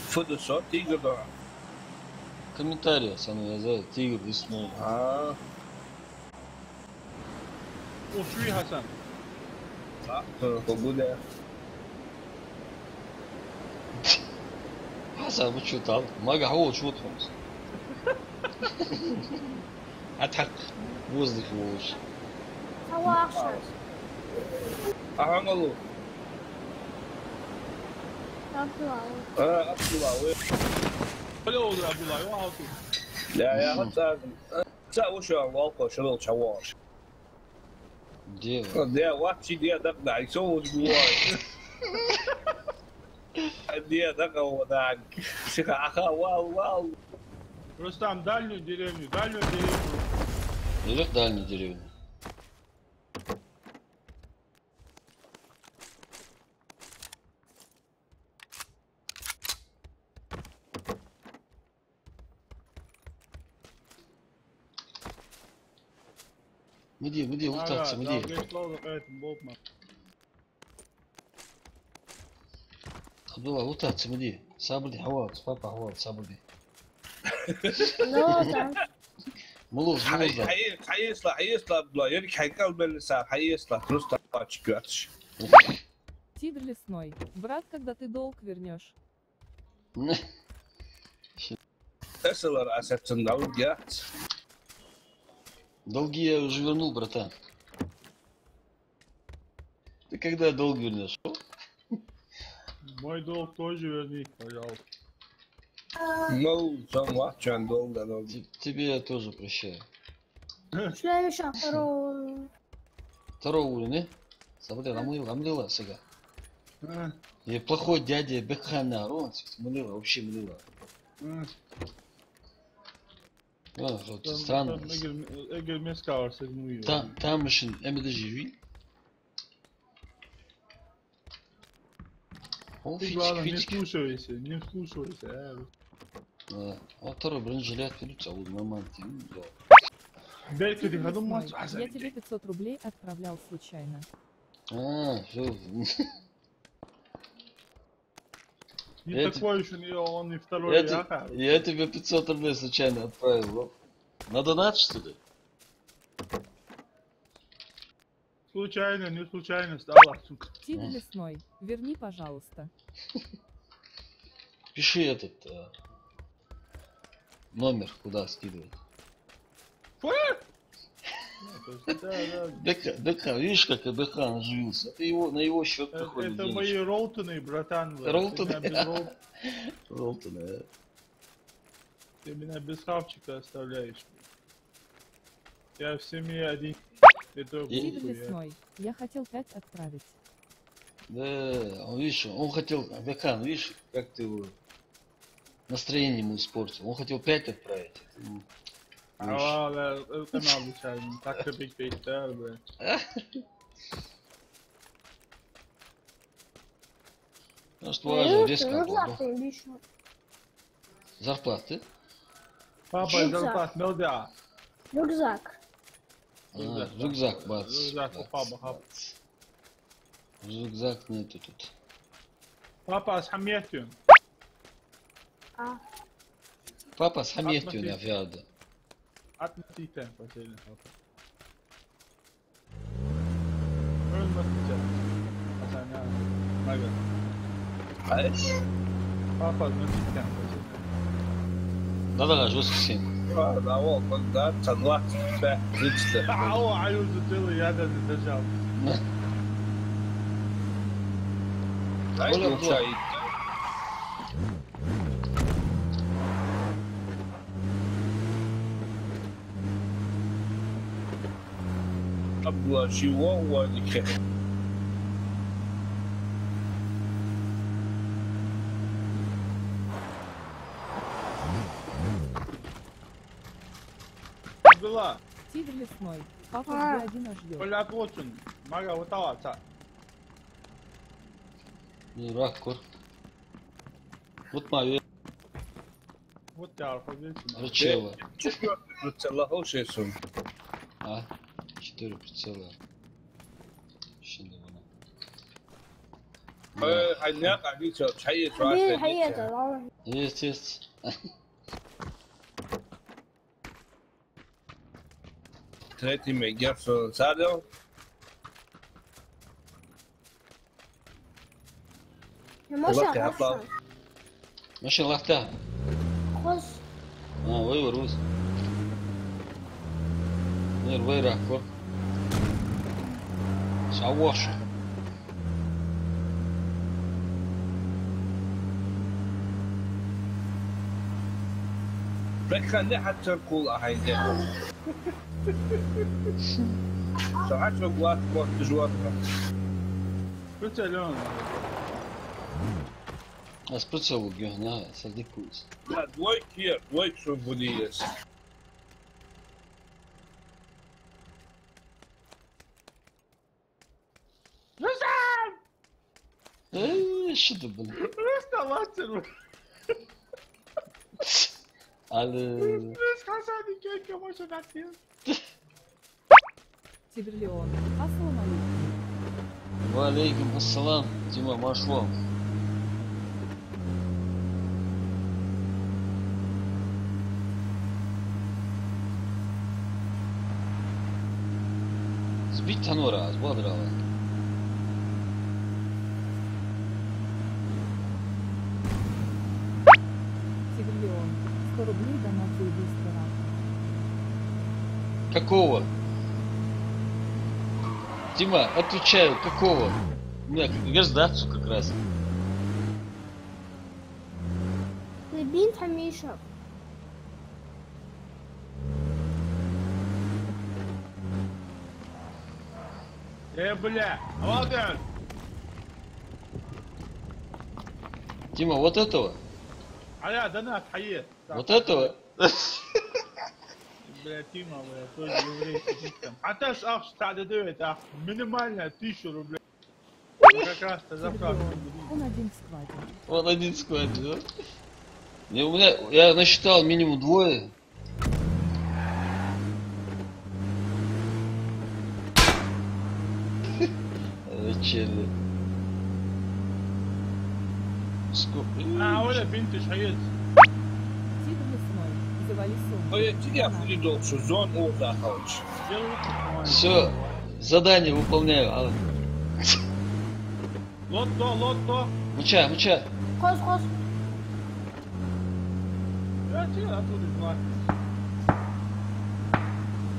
Фу да со, тигр да? Комментарий санна яза, тигр лесной. А. Уши Хасан. А, э, погода. Хасан, вы чё там? Мага, хавал, чё там? Атхак. Воздух волш. Хавал, ахшаш. Ахамалу. Абдулла. А, Абдулла, вы. Алло, Абдулла, вы, а, ты? Я, я, Мгм. Хасан. Ца уж а валко шарал чаваш. Де. Де, вачи де, дак дай, со уж гуай. Де, дак а водан. Сиха, аха, вал, вал. Рустам, дальнюю деревню, дальнюю деревню. Нилех дальнюю деревню. Муди, муди, ултатца, муди. Абдулла, утац ма де. Сабар де, хьавалац, папа, хьавалац, сабар де. Ну, да. Малув, малув, да. Хьай-, хьай-, хьаэцал, хьаэцал, Абдулла, еррига хьай кӀал мел са, хьаэцал, просто пачка кватш. Тигр лесной, брат, когда ты долг вернёшь? Эсалар асарцан долг яц. Долги я уже вернул, братан. Ты когда долг вернёшь? Мой долг тоже верни, пожалуйста. Ну, сам вахчан долг, да, долг. Те-, тебе я тоже прощаю. Следующего, второго. Второго уровня? Сабар де, гӀамлил, гӀамлил сага. А. Я плохой дядя, бекханна, рон, сифт, мулила, вообще мулила. А. А, вот там, странно. Там эгер, эгер мескавар сегнуй. Там, там машин, эм дэ жи ви. О, ты, фитик, главное, не фитик. Слушайся, не слушайся, а. А, а второй бронежилет ведь, а вот момент, м, да. Дай-ка ты, я думаю, я тебе пятьсот рублей отправлял случайно. А, всё. Не такой уж он и, он и второй, я те-, я тебе пятьсот рублей случайно отправил, вот. На донат, что ли? Случайно, не случайно стало, сука. Тигр лесной, верни, пожалуйста. Пиши этот, э, номер, куда скидывать. Фу! Ну, то есть, да, да. Бека-, Бека-, видишь, как Бекхан оживился? Это его, на его счёт приходят денежки. Это мои ролтоны, братан, блядь. Ролтоны. Ты меня без рол-, ролтоны, да. Ты меня без хавчика оставляешь. Я в семье один. Это глупо, я. Тигр лесной, я хотел пять отправить. Да, он, видишь, он хотел, Бекхан, видишь, как ты его настроение ему испортил. Он хотел пять отправить. М, видишь. А, да, это надо, так-то бить, бить, да, да. Ну что, ну, важно, резко, ну, было, да? Зарплата лично. Зарплата? Папа, рюкзак. Зарплата мел да? Рюкзак. А, рюкзак, рюкзак, бац, рюкзак у папы, бац. Рюкзак нету тут. Папа, схьаметтин. А. Папа, схьаметтин, я фиада. Атматита, последний папа. Хьона ма тита. Хьасана, мага. Ай. Папа, ма тита. Да, да, жёстко семь. А, да, вот, вот, да, ца двадцать пять, тридцать. А, о, а, ю, за целый, я даже держал. Ай, Коля, ну, чай. Абдулла, чего у вас не кхе? Абдулла. Тигр лесной. Папа, а, Б один нас ждёт. Коля, отвечен. Мага, вот ала, ца. Не, рак, кор. Вот моё. Вот я, пойдёте. Рычева. Четвёртый прицел, а, хороший сон. А? Четыре прицела. Шин да вона. Э, хьайна къа дийца, хьае, хьае, хьае, хьае. Есть, есть. Третий мега, всё, садил. Ну, машин лахта, хорошо. Машин лахта. Хос. А, вай варуз. Нер вай рахко. Саввахша. Бекхан, де хьацар кул ахьайде. Со хьачо гват, гват, жват. Прицелён. А с прицелу гёна, садикус. Да, двойки, двойки, что будет. Рустам! Э, что ты, блин? Рустам, мастер! Алло. Рустам, Хасан, кем, кем, что так делать? Тиберлион. Ассаламу алейкум. Ва алейкум ассалам, Дима, маршо. Сбить хьанора аз, бадрала. Севильон, сто рублей донат за убийство Рафа. Какого? Дима, отвечаю, какого? У меня как раз, да, всё как раз. Лебин Хамишев. Э, бля, молодец! Дима, вот этого? А я донат хьае. Вот этого? Бля, Дима, бля, тоже еврейский систем. А ты ж ахча цхьа дадавет, ах, минимальная тысяча рублей. Ну, как раз-то заправка. Он один в скваде. Он один в скваде, да? Не, у меня, я насчитал минимум двое. Э, чё ли? Ску-, А, оля бинтиш хьаец. Тигр лесной, завали сумку. Ой, я тебя хули долг, что зон о захалч. Всё, задание выполняю, а. Лотто, лотто. Муча, муча. Хос, хос. Я тебе оттуда платить.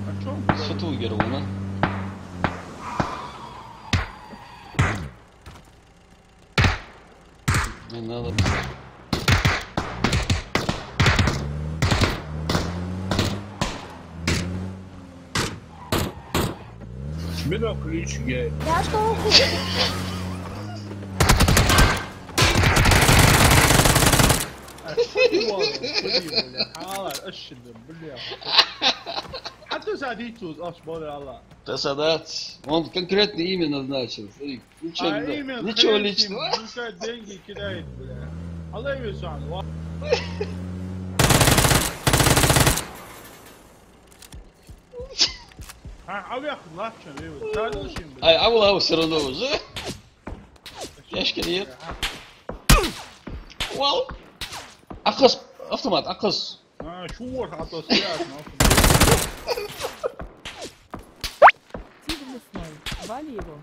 А чё он говорит? Сутулгер вона. Не надо. Бедо ключ, гей. Я что? А что ты можешь? Блин, бля, хала, ащи, бля. А ты садись тут, аш, бля, Аллах. Да садись. Он конкретно имя назначил, смотри. Ничего, а не, имя ничего хрен с ним, личного. Пускай деньги кидает, бля. Аллах весан, ва. А, а вяху лахча, вева. Ай, а вала всё равно уже. Яшка нет. Вал. Акъас, автомат, акъас. А, чувар, а то связано. Тигр лесной, вали его.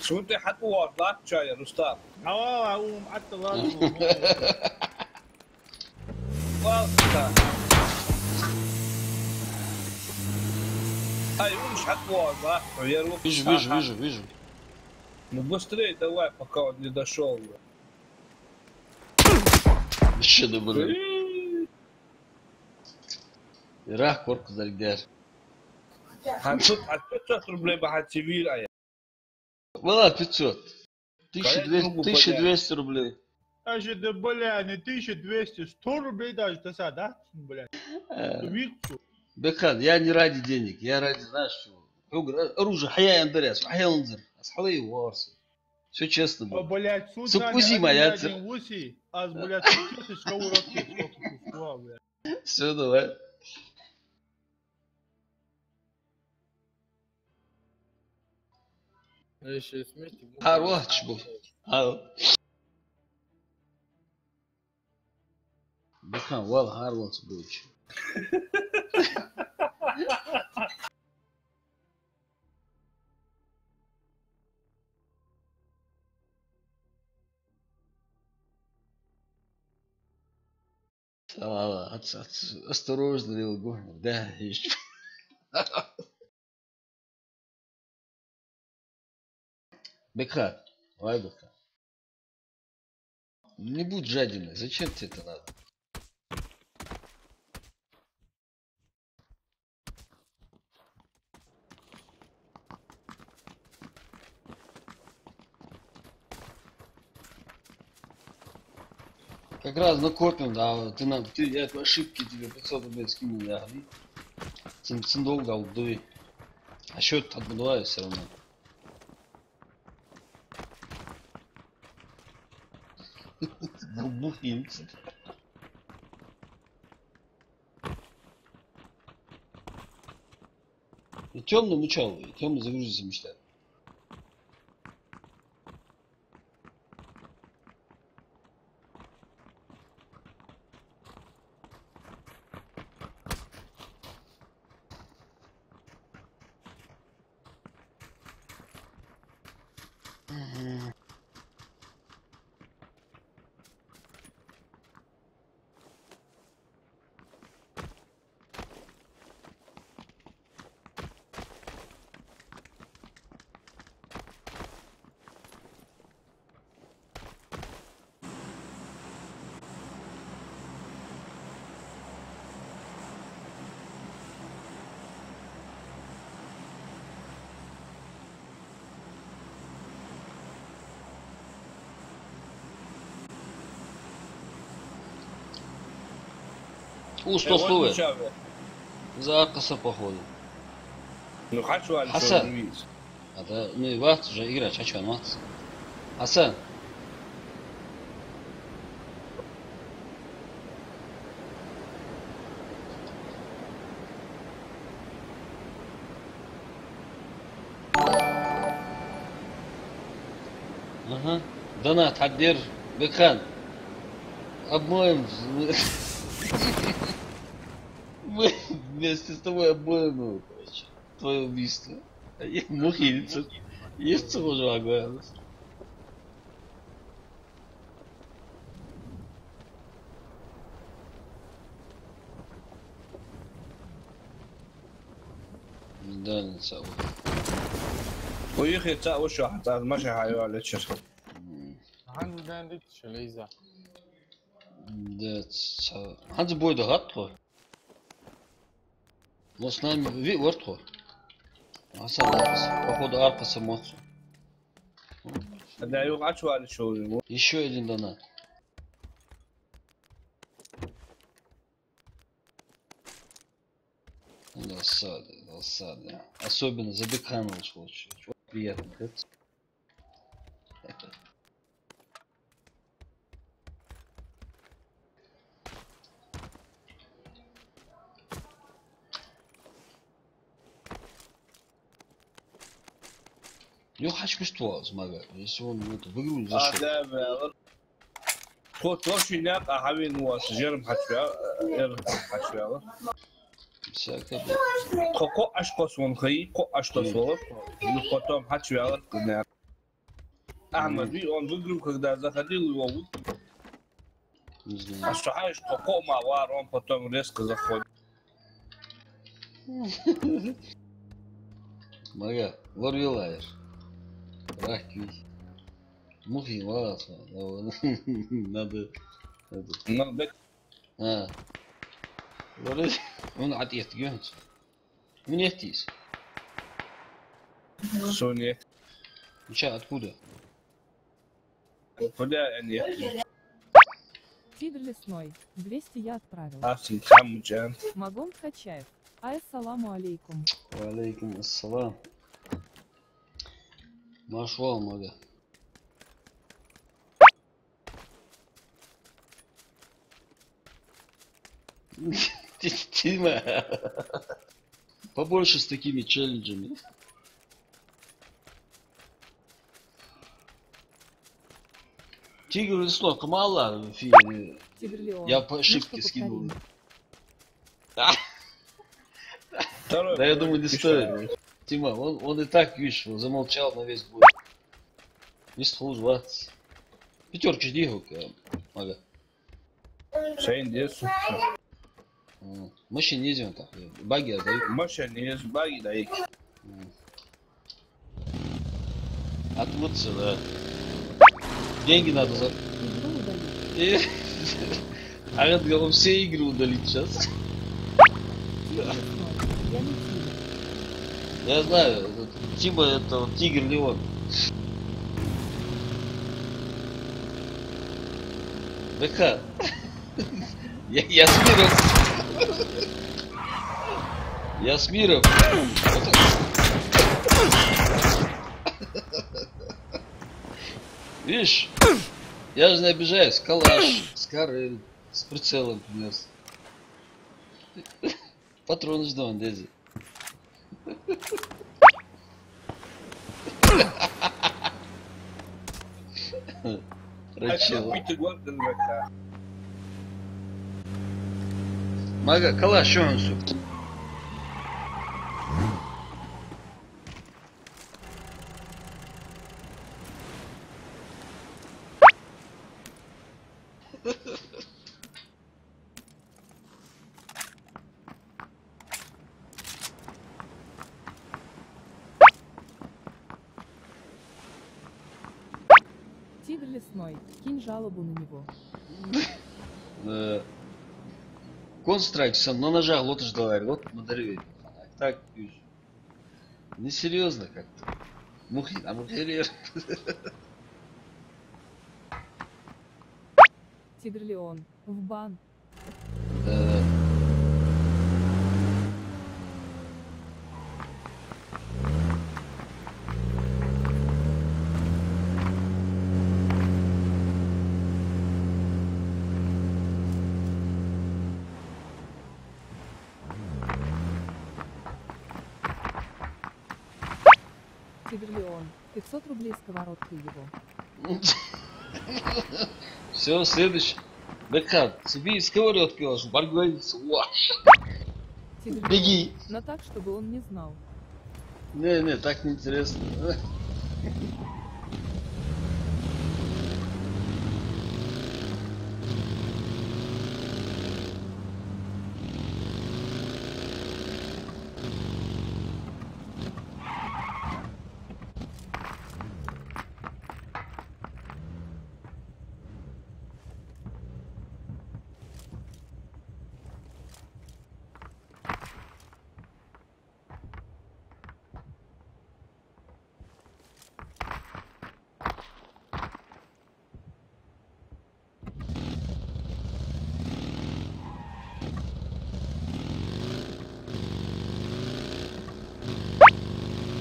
Шун тӀа хьатӀавоагӀаш латтача, Рустам? Ава, ава, ум атта латтача. Вал, да. Ай, ум хьатӀавоагӀаш латтача, яр ву. Вижу, вижу, вижу, вижу. Ну, быстрее давай, пока он не дошёл. Ещё добрый. Рах корпус даргар. Хьан тут, а пятьсот рублей бахьан цивил ая. Вала пятьсот. Тысяча двести, тысяча двести рублей. Даже да, бля, не тысяча двести, сто рублей даже, да, са, да, бля. Э, Виктор. Бекхан, я не ради денег, я ради, знаешь чего? Хьогара оружие хьаяьннадар аз, хьаяланзар. Аз хьалай варса. Всё честно было. О, блядь, суд... Суд нами узима, один я на ц- один уси. Аз, блядь, суд честно, что урод, сколько кусков, блядь. Всё, давай. Хорош бу. Ха. Бекхан, вал, хорош бу. Салам, ац-, ац-, осторожно, Лил Гохмер, да, ещё. Бекхан, вай, Бекхан. Не будь жадиной, зачем тебе это надо? Как раз накопим, да, ты на, ты, я по ошибке тебе пятьсот рублей скинул, я говорю. Цин, цин долго, а вот дуй. А счёт отбываю всё равно. Долбухинцы. И тёмный мучал, и тёмный загрузится мечта. Устал Э, вот слова. Ничего. За аркаса, походу. Ну, хьачувалийта Хьасан. Шо виз. А да, ну и вац, уже игра, чачан вац. Хьасан. Ага. Донат хьадер, Бекхан. Обмоем. Мы вместе с тобой обмоем его, короче. Твоё убийство. Мухи, есть ца хожу, а говорю. Да, не цаӀ ва. Уйхи цаӀ ва шо, хьан цӀаз машин хьайоалачир. М. Хьан бен дит шо, Лиза? Да, цаӀ. ХӀанз бой да гӀаттхо. Но с нами виъ вар тхо. Аса аркаса. Походу, аркаса моцу. Да, юха Ӏочувалийта шо виз. Ещё один донат. Засада, засада. Особенно за Бекханович, короче. Приятно, кстати. Юха хьача мишта воал из, Мага? Если он в эту, в игру не зашёл. А, да, да. Тхо тоши никъ а хьавена воацаш, жерм хьачувял, э, ер хьачувял. Всякое бывает. Тхо кхоъ аш кхоссавенна хилча, кхоъ аш кхоссавелар тхо. Ну, потом хьачувял, наверное. Ахмад, мгм, вий, он в игру когда заходил, его вы-, не знаю. А что, хьаеш, тхо кхоъ мара вар, он потом резко заходит. Мага, вар велайр. Рахки. Мухи валас, надо, надо. Ну, да. А. Вар, он отъехать, гёнц. Мне тис. Сонет. Ну чё, откуда? Куда они? Тигр лесной, двести я отправил. А, син сам джан. Магомед Хачаев. Ассаламу алейкум. Ва алейкум ассалам. Машалла, Мага. Тима. Побольше с такими челленджами. Тигр лесной, кхы мала фи-, Тигр Леон. Я по ошибке скинул. Да. Второй. Да, я думаю, не стоит. Тима, он, он и так, видишь, он замолчал на весь бой. Вист хуз вац. Пятёркаш дий хьога, Мага? Шайн деза. М, машин еза ван тӀаккха. Баги а дай. Машин еза, баги дай. М. Отмыться, да. Деньги надо за- Игру удалить. Э, а я говорю, все игры удалить сейчас. Тигр лесной. Я не тигр. Я знаю, этот Тима, это вот Тигр Леон. Бекха. Я, я с миром. Я с миром. Видишь, я же не обижаюсь. Калаш, с коры, с прицелом принёс. Патроны ждём, Дези. Рачил. Мага, калаш, шо хьона су? Тигр лесной, кинь жалобу на него. Э, Counter-Strike, сам на ножах лоташ давай, вот, на дереве. Так, так, несерьёзно как-то. Мухи, а мухи. Тигр Леон, в бан. Да, да. Тигр Леон, пятьсот рублей сковородкой его. Всё, следующий. Бекхан, цхьа бий сковородка йолаш, баргой, сваш. Тигр Леон. Беги. Но так, чтобы он не знал. Не, не, так неинтересно.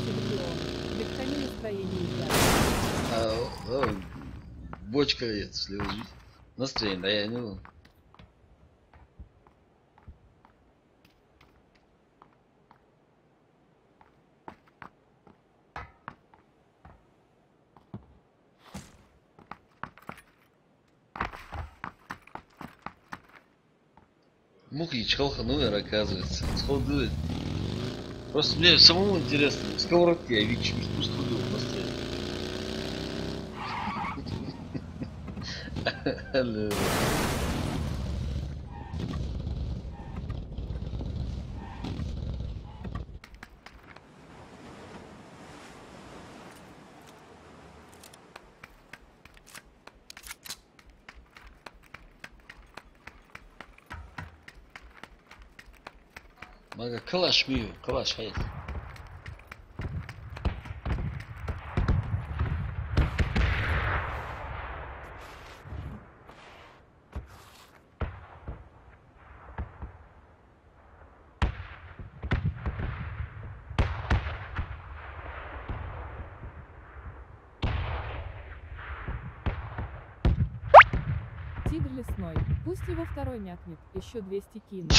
Тигр Леон, век хани настроение, ребят. А, о, бочка, это, слезы. Настроение, да, я не был. Мухич, халха номер, оказывается. Сходу. Просто мне самому интересно. Сковородки я вижу, пусть буду настроение. Алло. Мага, калаш мию, калаш хьайт. Тигр лесной. Пусть его второй мякнет, ещё двести кину.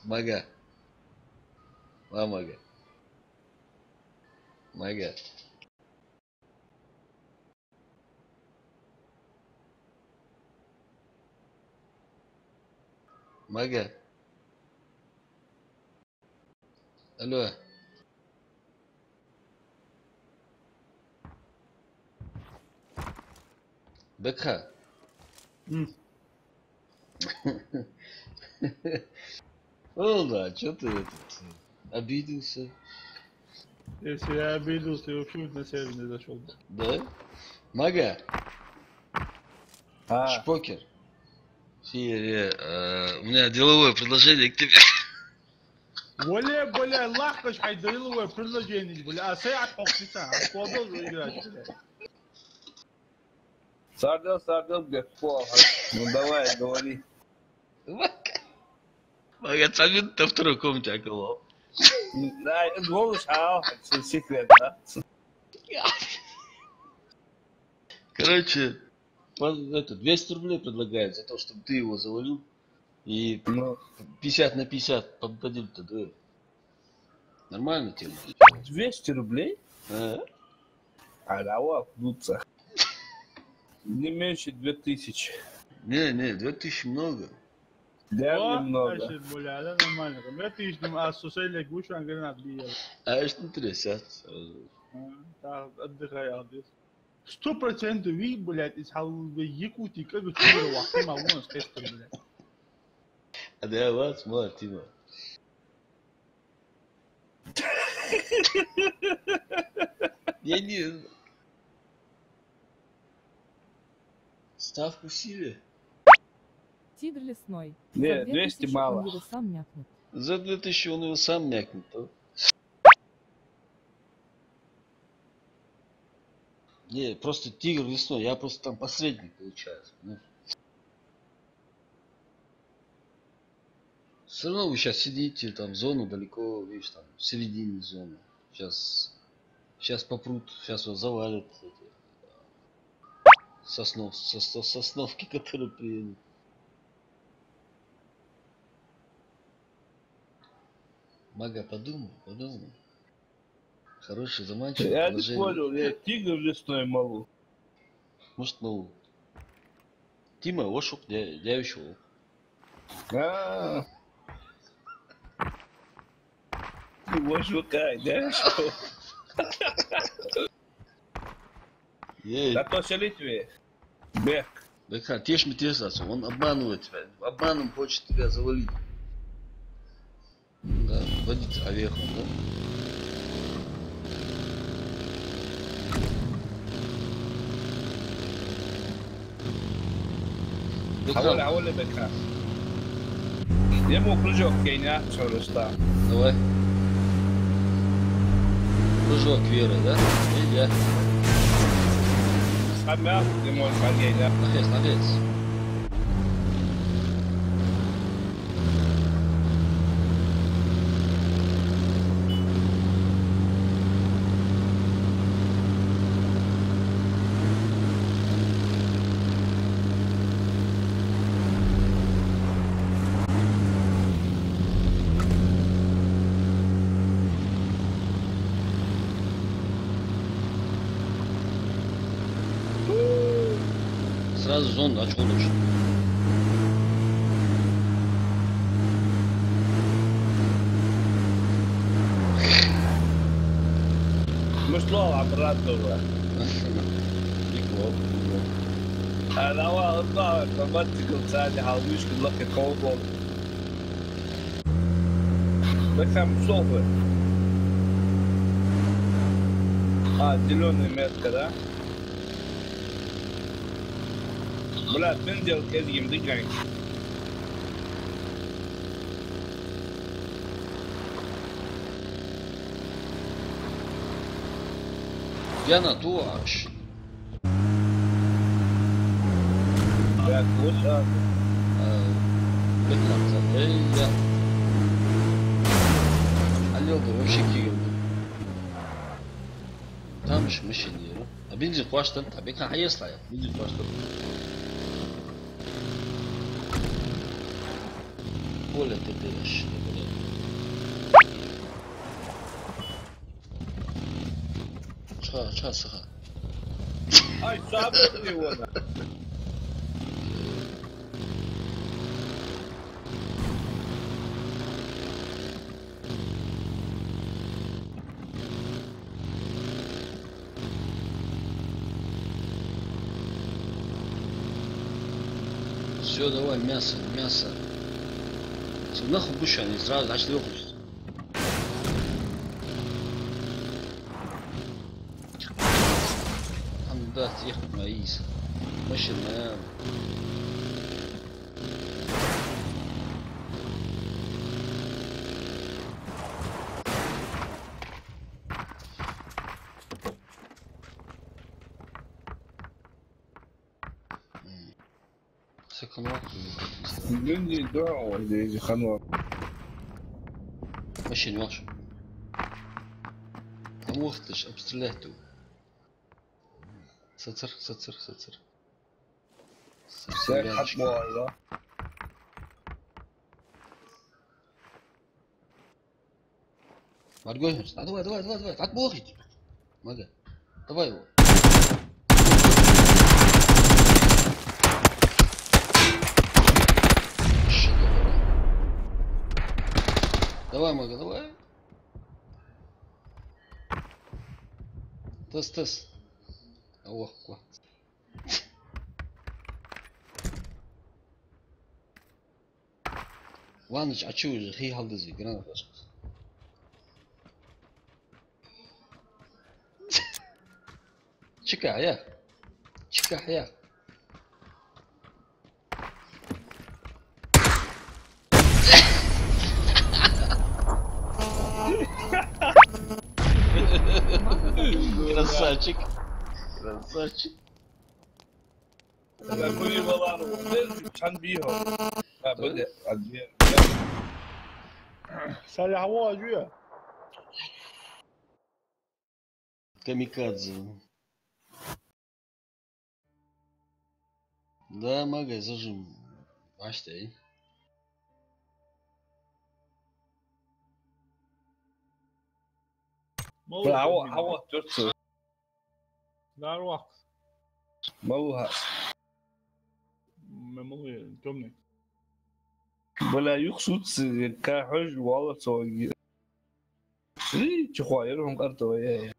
Мага. Ва, Мага. Мага. Мага. Алло. Бекха. М. О, да, чё ты это, обиделся? Если я обиделся, я вообще на сервер не зашёл бы. Да? Мага. А. Шпокер. Сири, э, у меня деловое предложение к тебе. Вале, бля, лахкаш хьай деловое предложение, бля, а сай ат хоксица, а кодол играть, бля. Сардел, Сардел, бля, плохо. Ну давай, говори. Мага, цамин, ты второй комнате около. Да, голос, а, секрет, да? Короче, по-, это, двести рублей предлагает за то, чтобы ты его завалил. И, ну, пятьдесят на пятьдесят под-, поделим-то, да? Нормальная тема. Двести рублей? А? А, давай, кнуться. Не меньше две тысячи. Не, не, две тысячи много. Да, о, немного. Значит, бля, да нормально. Две тысячи, ну, а сусей лягушан гранат биял. А что интересно? А, так, отдыхай, Алдис. Сто процентов ви, блядь, из халвы Якутии, как бы чура вахтима вон с тестом, блядь. А да, вот, смотри, Тима. Я не... Ставку силы. Тигр лесной. Не, за двести мало. Он его сам мякнет. За две тысячи он его сам мякнет, а? Не, просто тигр лесной, я просто там посредник получается, понимаешь? Всё равно вы щас сидите, там зону далеко, видишь, там в середине зоны. Щас, щас попрут, щас вас завалят эти соснов-, сос-, сос-, сосновки, которые приедут. Мага, подумай, подумай. Хороший, заманчивое положение. Я не понял, я тигр лесной малу. Может, малу. Дима, воша вокх, де-, девиш вокх. А. Воша вокх, девиш вокх. Ей. Да то селить вы. Бек. Бекхан, тешми тешац, он обманывает тебя. Обманом хочет тебя завалить. Да, водитель овехал, да? Бекхан. Хьавола, хьавола, Бекхан. Ему кружок гейна, что ли, что? Давай. Кружок веры, да? Эй, я. Хамя, ему хамя, да. Нахес, нахес. Сразу зон очкулуш. Мушло обратно. Прикол, прикол. А, давай, вот так, автоматика, кстати, халвишка, лохи, колбол. Бекхан, мушло. А, зелёная метка, да? Бля, пиндел кӀезига-м диканг. Яна туаш. Бля, туаш, а. Э, пятнадцать. Эй, я. Алёга вообще кигал. Тамаш машин дера. А бензин кхоачаш да, а Бекхан хьаэцалахь, бензин кхоачаш да. Коля, ты дыришь, ты, блядь. Ча, ча, саха. Ай, сабыр ты его, на. Всё, давай, мясо, мясо. Всё, нахуй будешь, они сразу начали охотиться. Там, да, съехать на из. Машина. Саканвак. Дунди дуа, ой, да, изи ханвак. Машин ваш. Амуртыш, обстрелять ту. Сацар, сацар, сацар. Сэр, хат бола. Марго, а, давай, давай, давай, давай, так бог иди. Мага, давай его. Давай, Мага, давай. Тас, тас. Аллаху акбар. Ваныч, а чё уже хи халдызи, гранат ашкас. Чика, я. Чика, я. Красавчик. Красавчик. Ла кули валану, чан бихо. А, баде, а, бе, бе. Саляхво, а, жуя. Камикадзе. Да, Мага, зажим. Баштай. Бля, хьава, хьава, тёрца. Дарвах. Малуха. Ме малуй, тёмный. Бля, юхсуц, ка хьож, вала цоги. Ри, чихуа, ер хӀун къарта вай, э.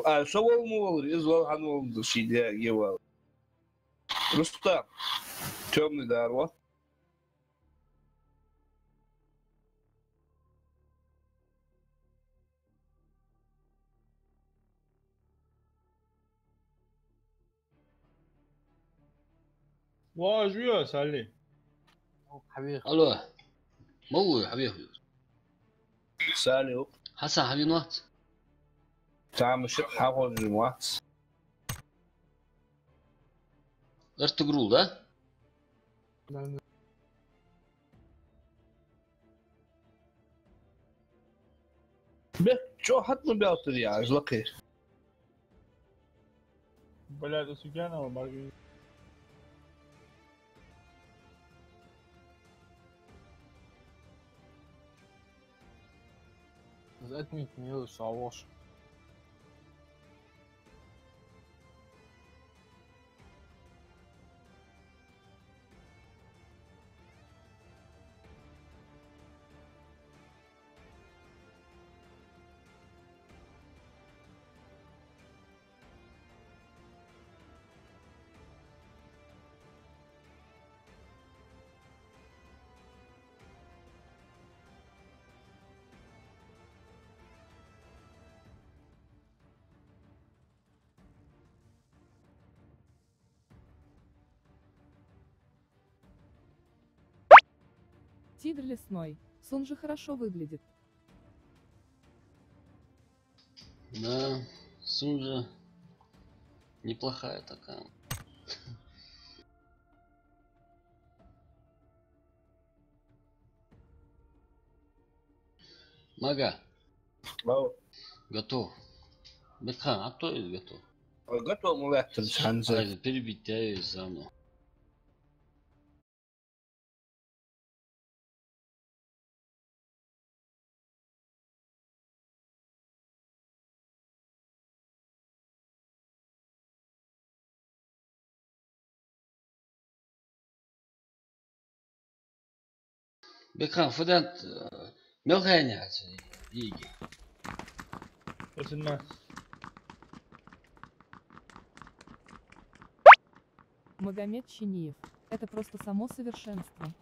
А, со вал ма валар, из вал хьан вал да, ши де, е вал. Рустам, тёмный дарва. Ва, жуя, Сали. Алло. Малуй, хьавех. Сали, Хьасан, хьавена вац? Тамаши хьахожи вац. Эртугрул, да? Бе, чо хьатӀа баьлтар я, аз лакхе. Блядь, у Сукьянова, Маргарита. Затмить мне, Савош. Тигр лесной. Сунжа хорошо выглядит. Да, Сунжа неплохая такая. Мага. Ау. Готов. Бекхан, а то есть готов. Ой, готов, мы лаьттар хӀанз. Ай, перебить я её заодно. Бекхан, фу даьннад, э, мел хайнаяц йиӀиги? Восемнадцать. Магомед Чиниев. Это просто само совершенство.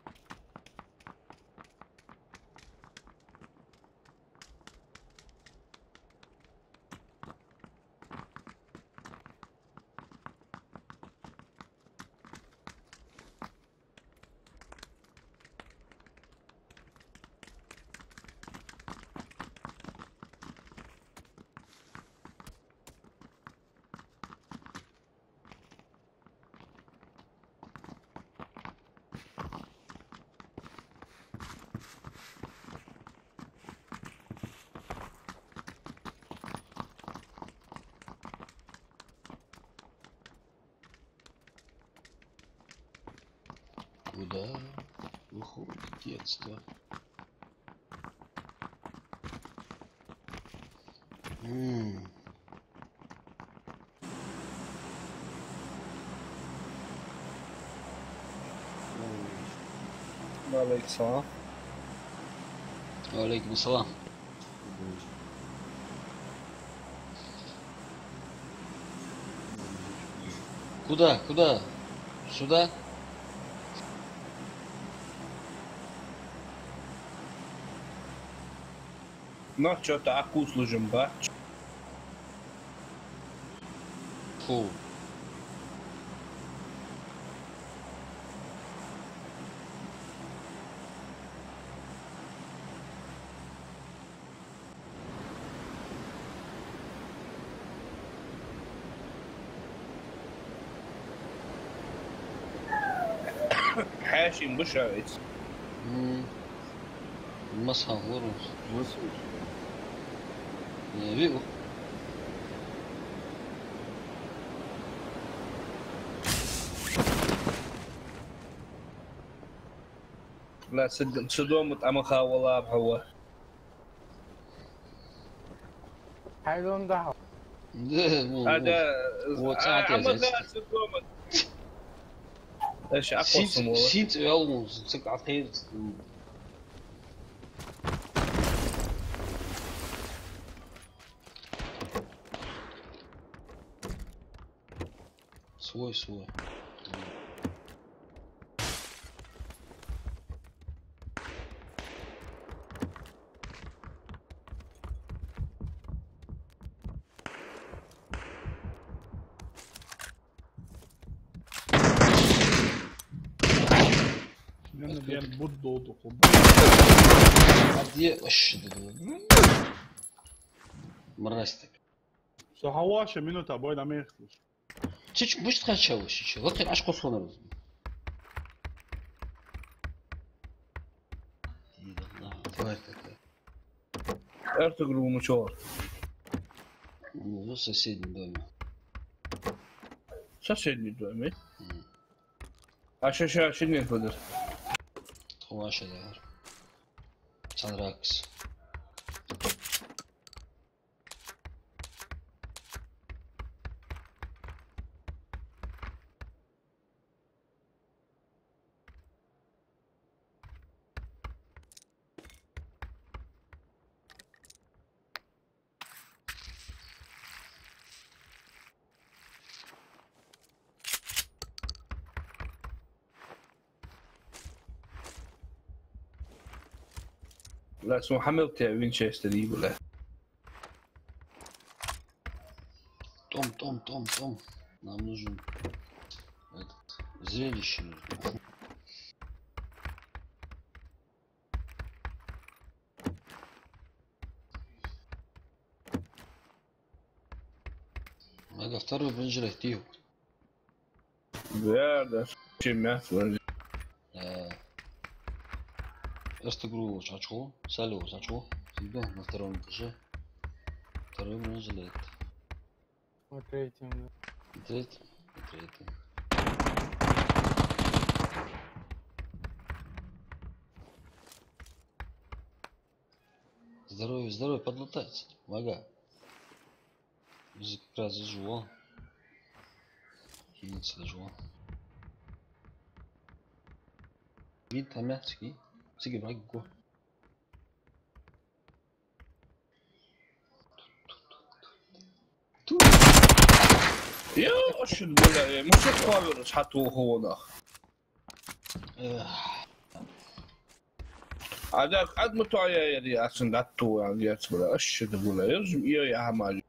Куда уходит детство? М. Ва алейкум салам. Ва алейкум салам. Куда? Куда? Сюда? Ну, чё-то акус лужим, ба? Фу. Хьаьший бушавец. М. Масхан лорус. Масхан. Не, виу. Ла са, са дома тӀа ма хавала хьо. Хьай дом да хьо? Да, во, А, во. Да. Во, А, цӀа а ма теза. Ха, са дома. Эш, а Синц-, косом вола. Синц вел вон, синц кафе. Свой, свой. Мин бен буд долду ху. А де, вообще, да, да. Мразь так. Со хьавоагӀаш минута бой на мехлиш. Чич мишта хача ваш, чич. Лакхе Ӏаш кхосхонар из. Тварь такая. Эртугрул ма чор. Ну, в соседнем доме. Соседний доме? Мгм. А ша, ша, шиннен фу дир? Тхо ма ша дагар. Цхьан ракс. Ла, сона хьа мел тӀа винчестер йий, бла. Том, том, том, том. Нам нужен этот, зрелище нужно. Надо второй бронежилет, тихо. Да, да. Чем мясо? Э, Эртугрул чачхо, Салево чачхо. Всегда на втором этаже. Второй бронежилет. На третьем, да. На третьем, на третьем. Здоровье, здоровье, подлатать. Мага. Из как раз из жуа. Кинется жуа. Вид там мягкий. Сиги, мага. Ту. Йо, шин, бля, э, мушек хавер, хату хавонах. Эх. Адак, адму тоя яри, асын датту, а, яц, бля, аш шин, бля, ёжим, ио, я, хамали.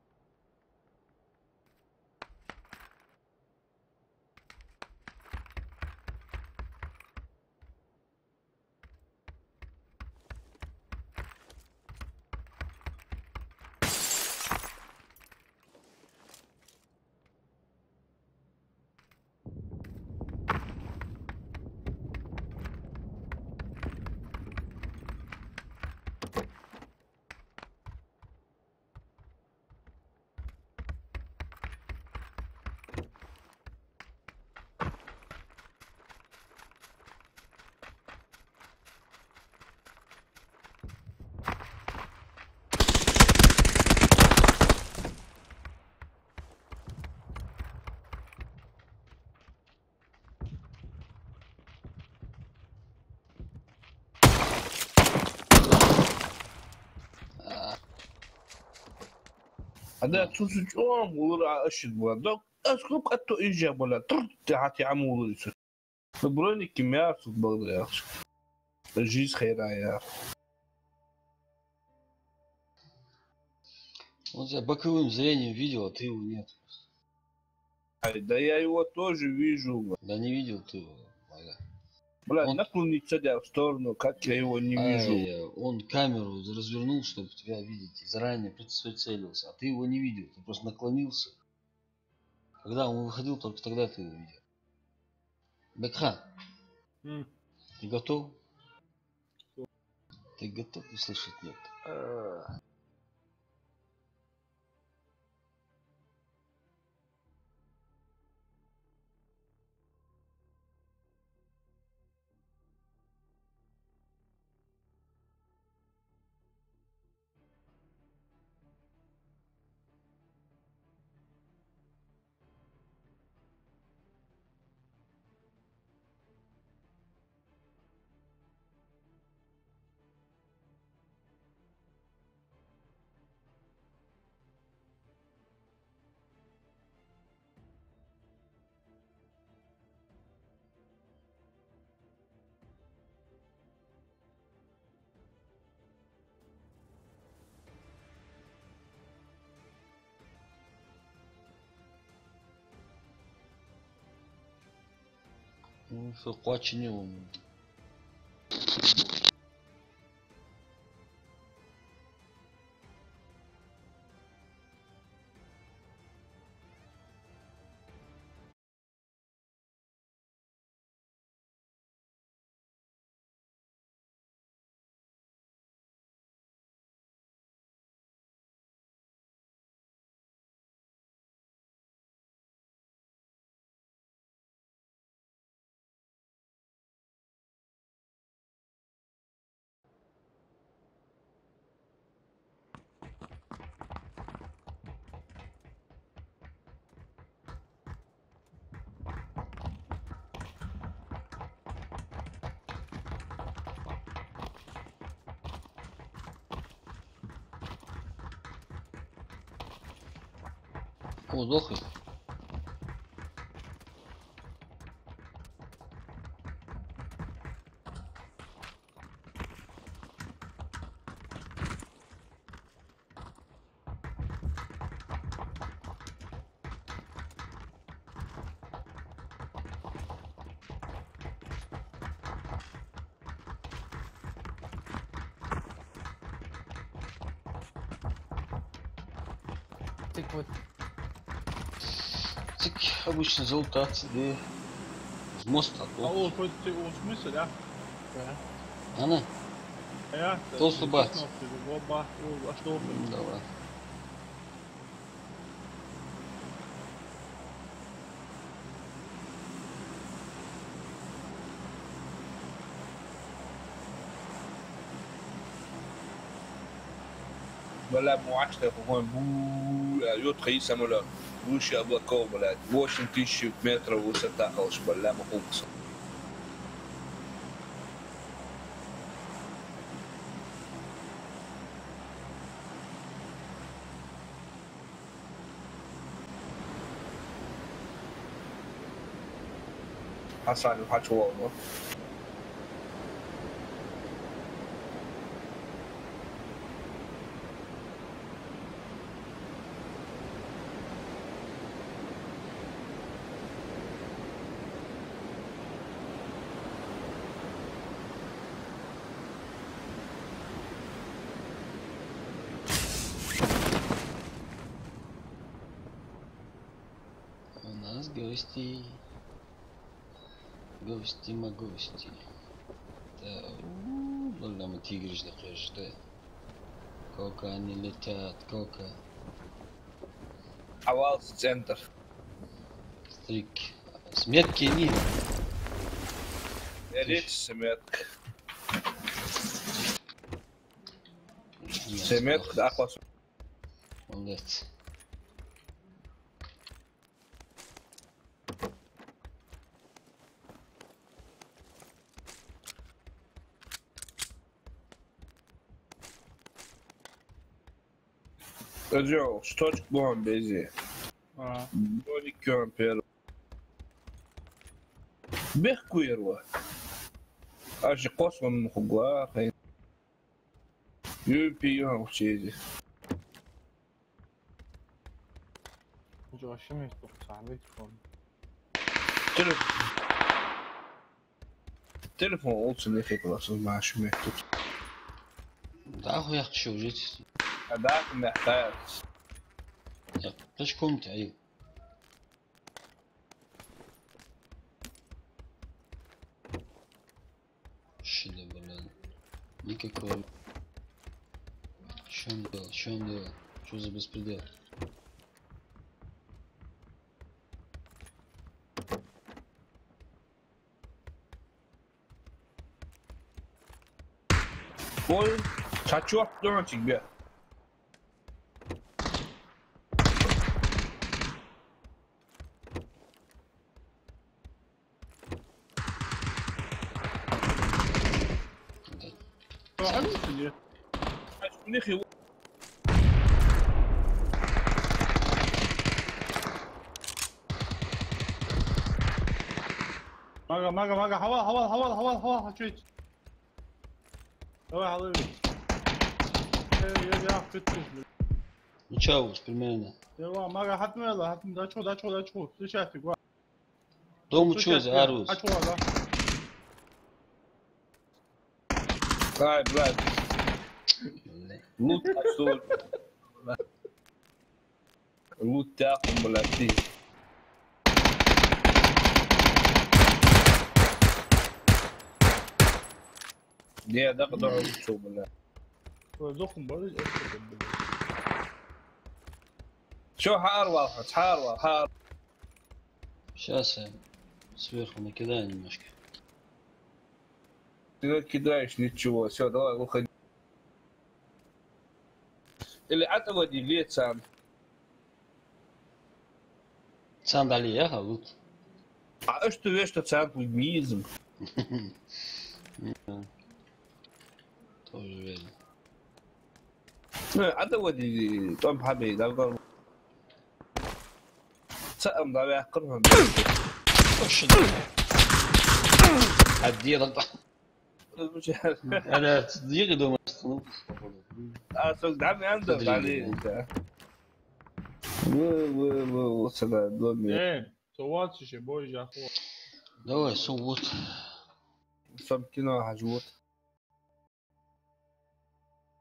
Ада цу су чӀоагӀа гӀулар а ашид бала. Дог аз хӀу къатто изжа бала. Тррт, хьати Ӏамулар ицу. Ну, броник мярсут бала яхаш. Жизнь хайрая. Он тебя боковым зрением видел, а ты его нет. Ай, да я его тоже вижу, бля. Да не видел ты его, Валя. Бля, он наклониться, да, в сторону, как я его не вижу. Ай, он камеру развернул, чтобы тебя видеть, и заранее прицелился, а ты его не видел, ты просто наклонился. Когда он выходил, только тогда ты его видел. Бекхан, М. Ты готов? Ты готов услышать? Нет. Э. Ну, со кхоачане вон. О, сдох. Так вот. Цик обычно залутац, да. Из моста. А у хоть ты у смысле, да? Да. Ана? А я? Толстый бац. Оба, у, а что? Давай. Бала муачта хун бу, а, ют хай самолёт. Выше облаков, блядь. Восемь тысяч метров высота, халш, бала махукса. Хьасан, хьачувоагӀа. У нас гости. Гости, ма гости. Да, у, бала ма тиграш да, кхеш да. Сколько они летят, сколько. Хьавалац центр. Стрик. С метки не. Эрит с метк. С метк, да, хос. Молодец. Раджо, штучка бон бези. А. Боник кён пер. Бехкуерва. Аж космон хугла, хай. Юпи, юпи, чези. Жо, ши метр тухсан, телефон. Телеф-, телефон олцун, я хепла, со машин метр. Да, хуяк шо жить. А да, мехтац. Я, пешком ты, ай. Ши да, блин. Никакого. Чё он делал? Чё он делал? Чё за беспредел? Ой, сачок дончик бе. Мага, мага, мага, хьавал, хьавал, хьавал, хьавал, хьавал, хьачуйт. Давай, хьалави. Э, я, я, ты, ты, блин. Ну чё, уж примерно. Я, ва, мага, хатмела, хатм, да чё, да чё, да чё, встречайте, гва. Дома чу из арус. Ай, блядь. Лут, а что? Лут тяху, блядь, ты. Не, да, куда он ушёл, блядь? Ой, сдохну, блядь, это, блядь. Чё, хьаарвал, хьаарвал, хьаар. Сейчас я сверху накидаю немножко. Ты кидаешь ничего, всё, давай, выходи. Или отводи лецан. Цан дали я халут. А что вешта цан куй мизм? Тоже верно. Ну, отводи, там хабей, далгал. Цаам да вяхкар хун. Точно. Отдел. Ана дийгӀа дома. А, сог дам ян да, дали. Вы, вы, вы, вот сюда, доме. Э, со вац ше, бой, жаху. Давай, со вот. Сам кино хьажа вот.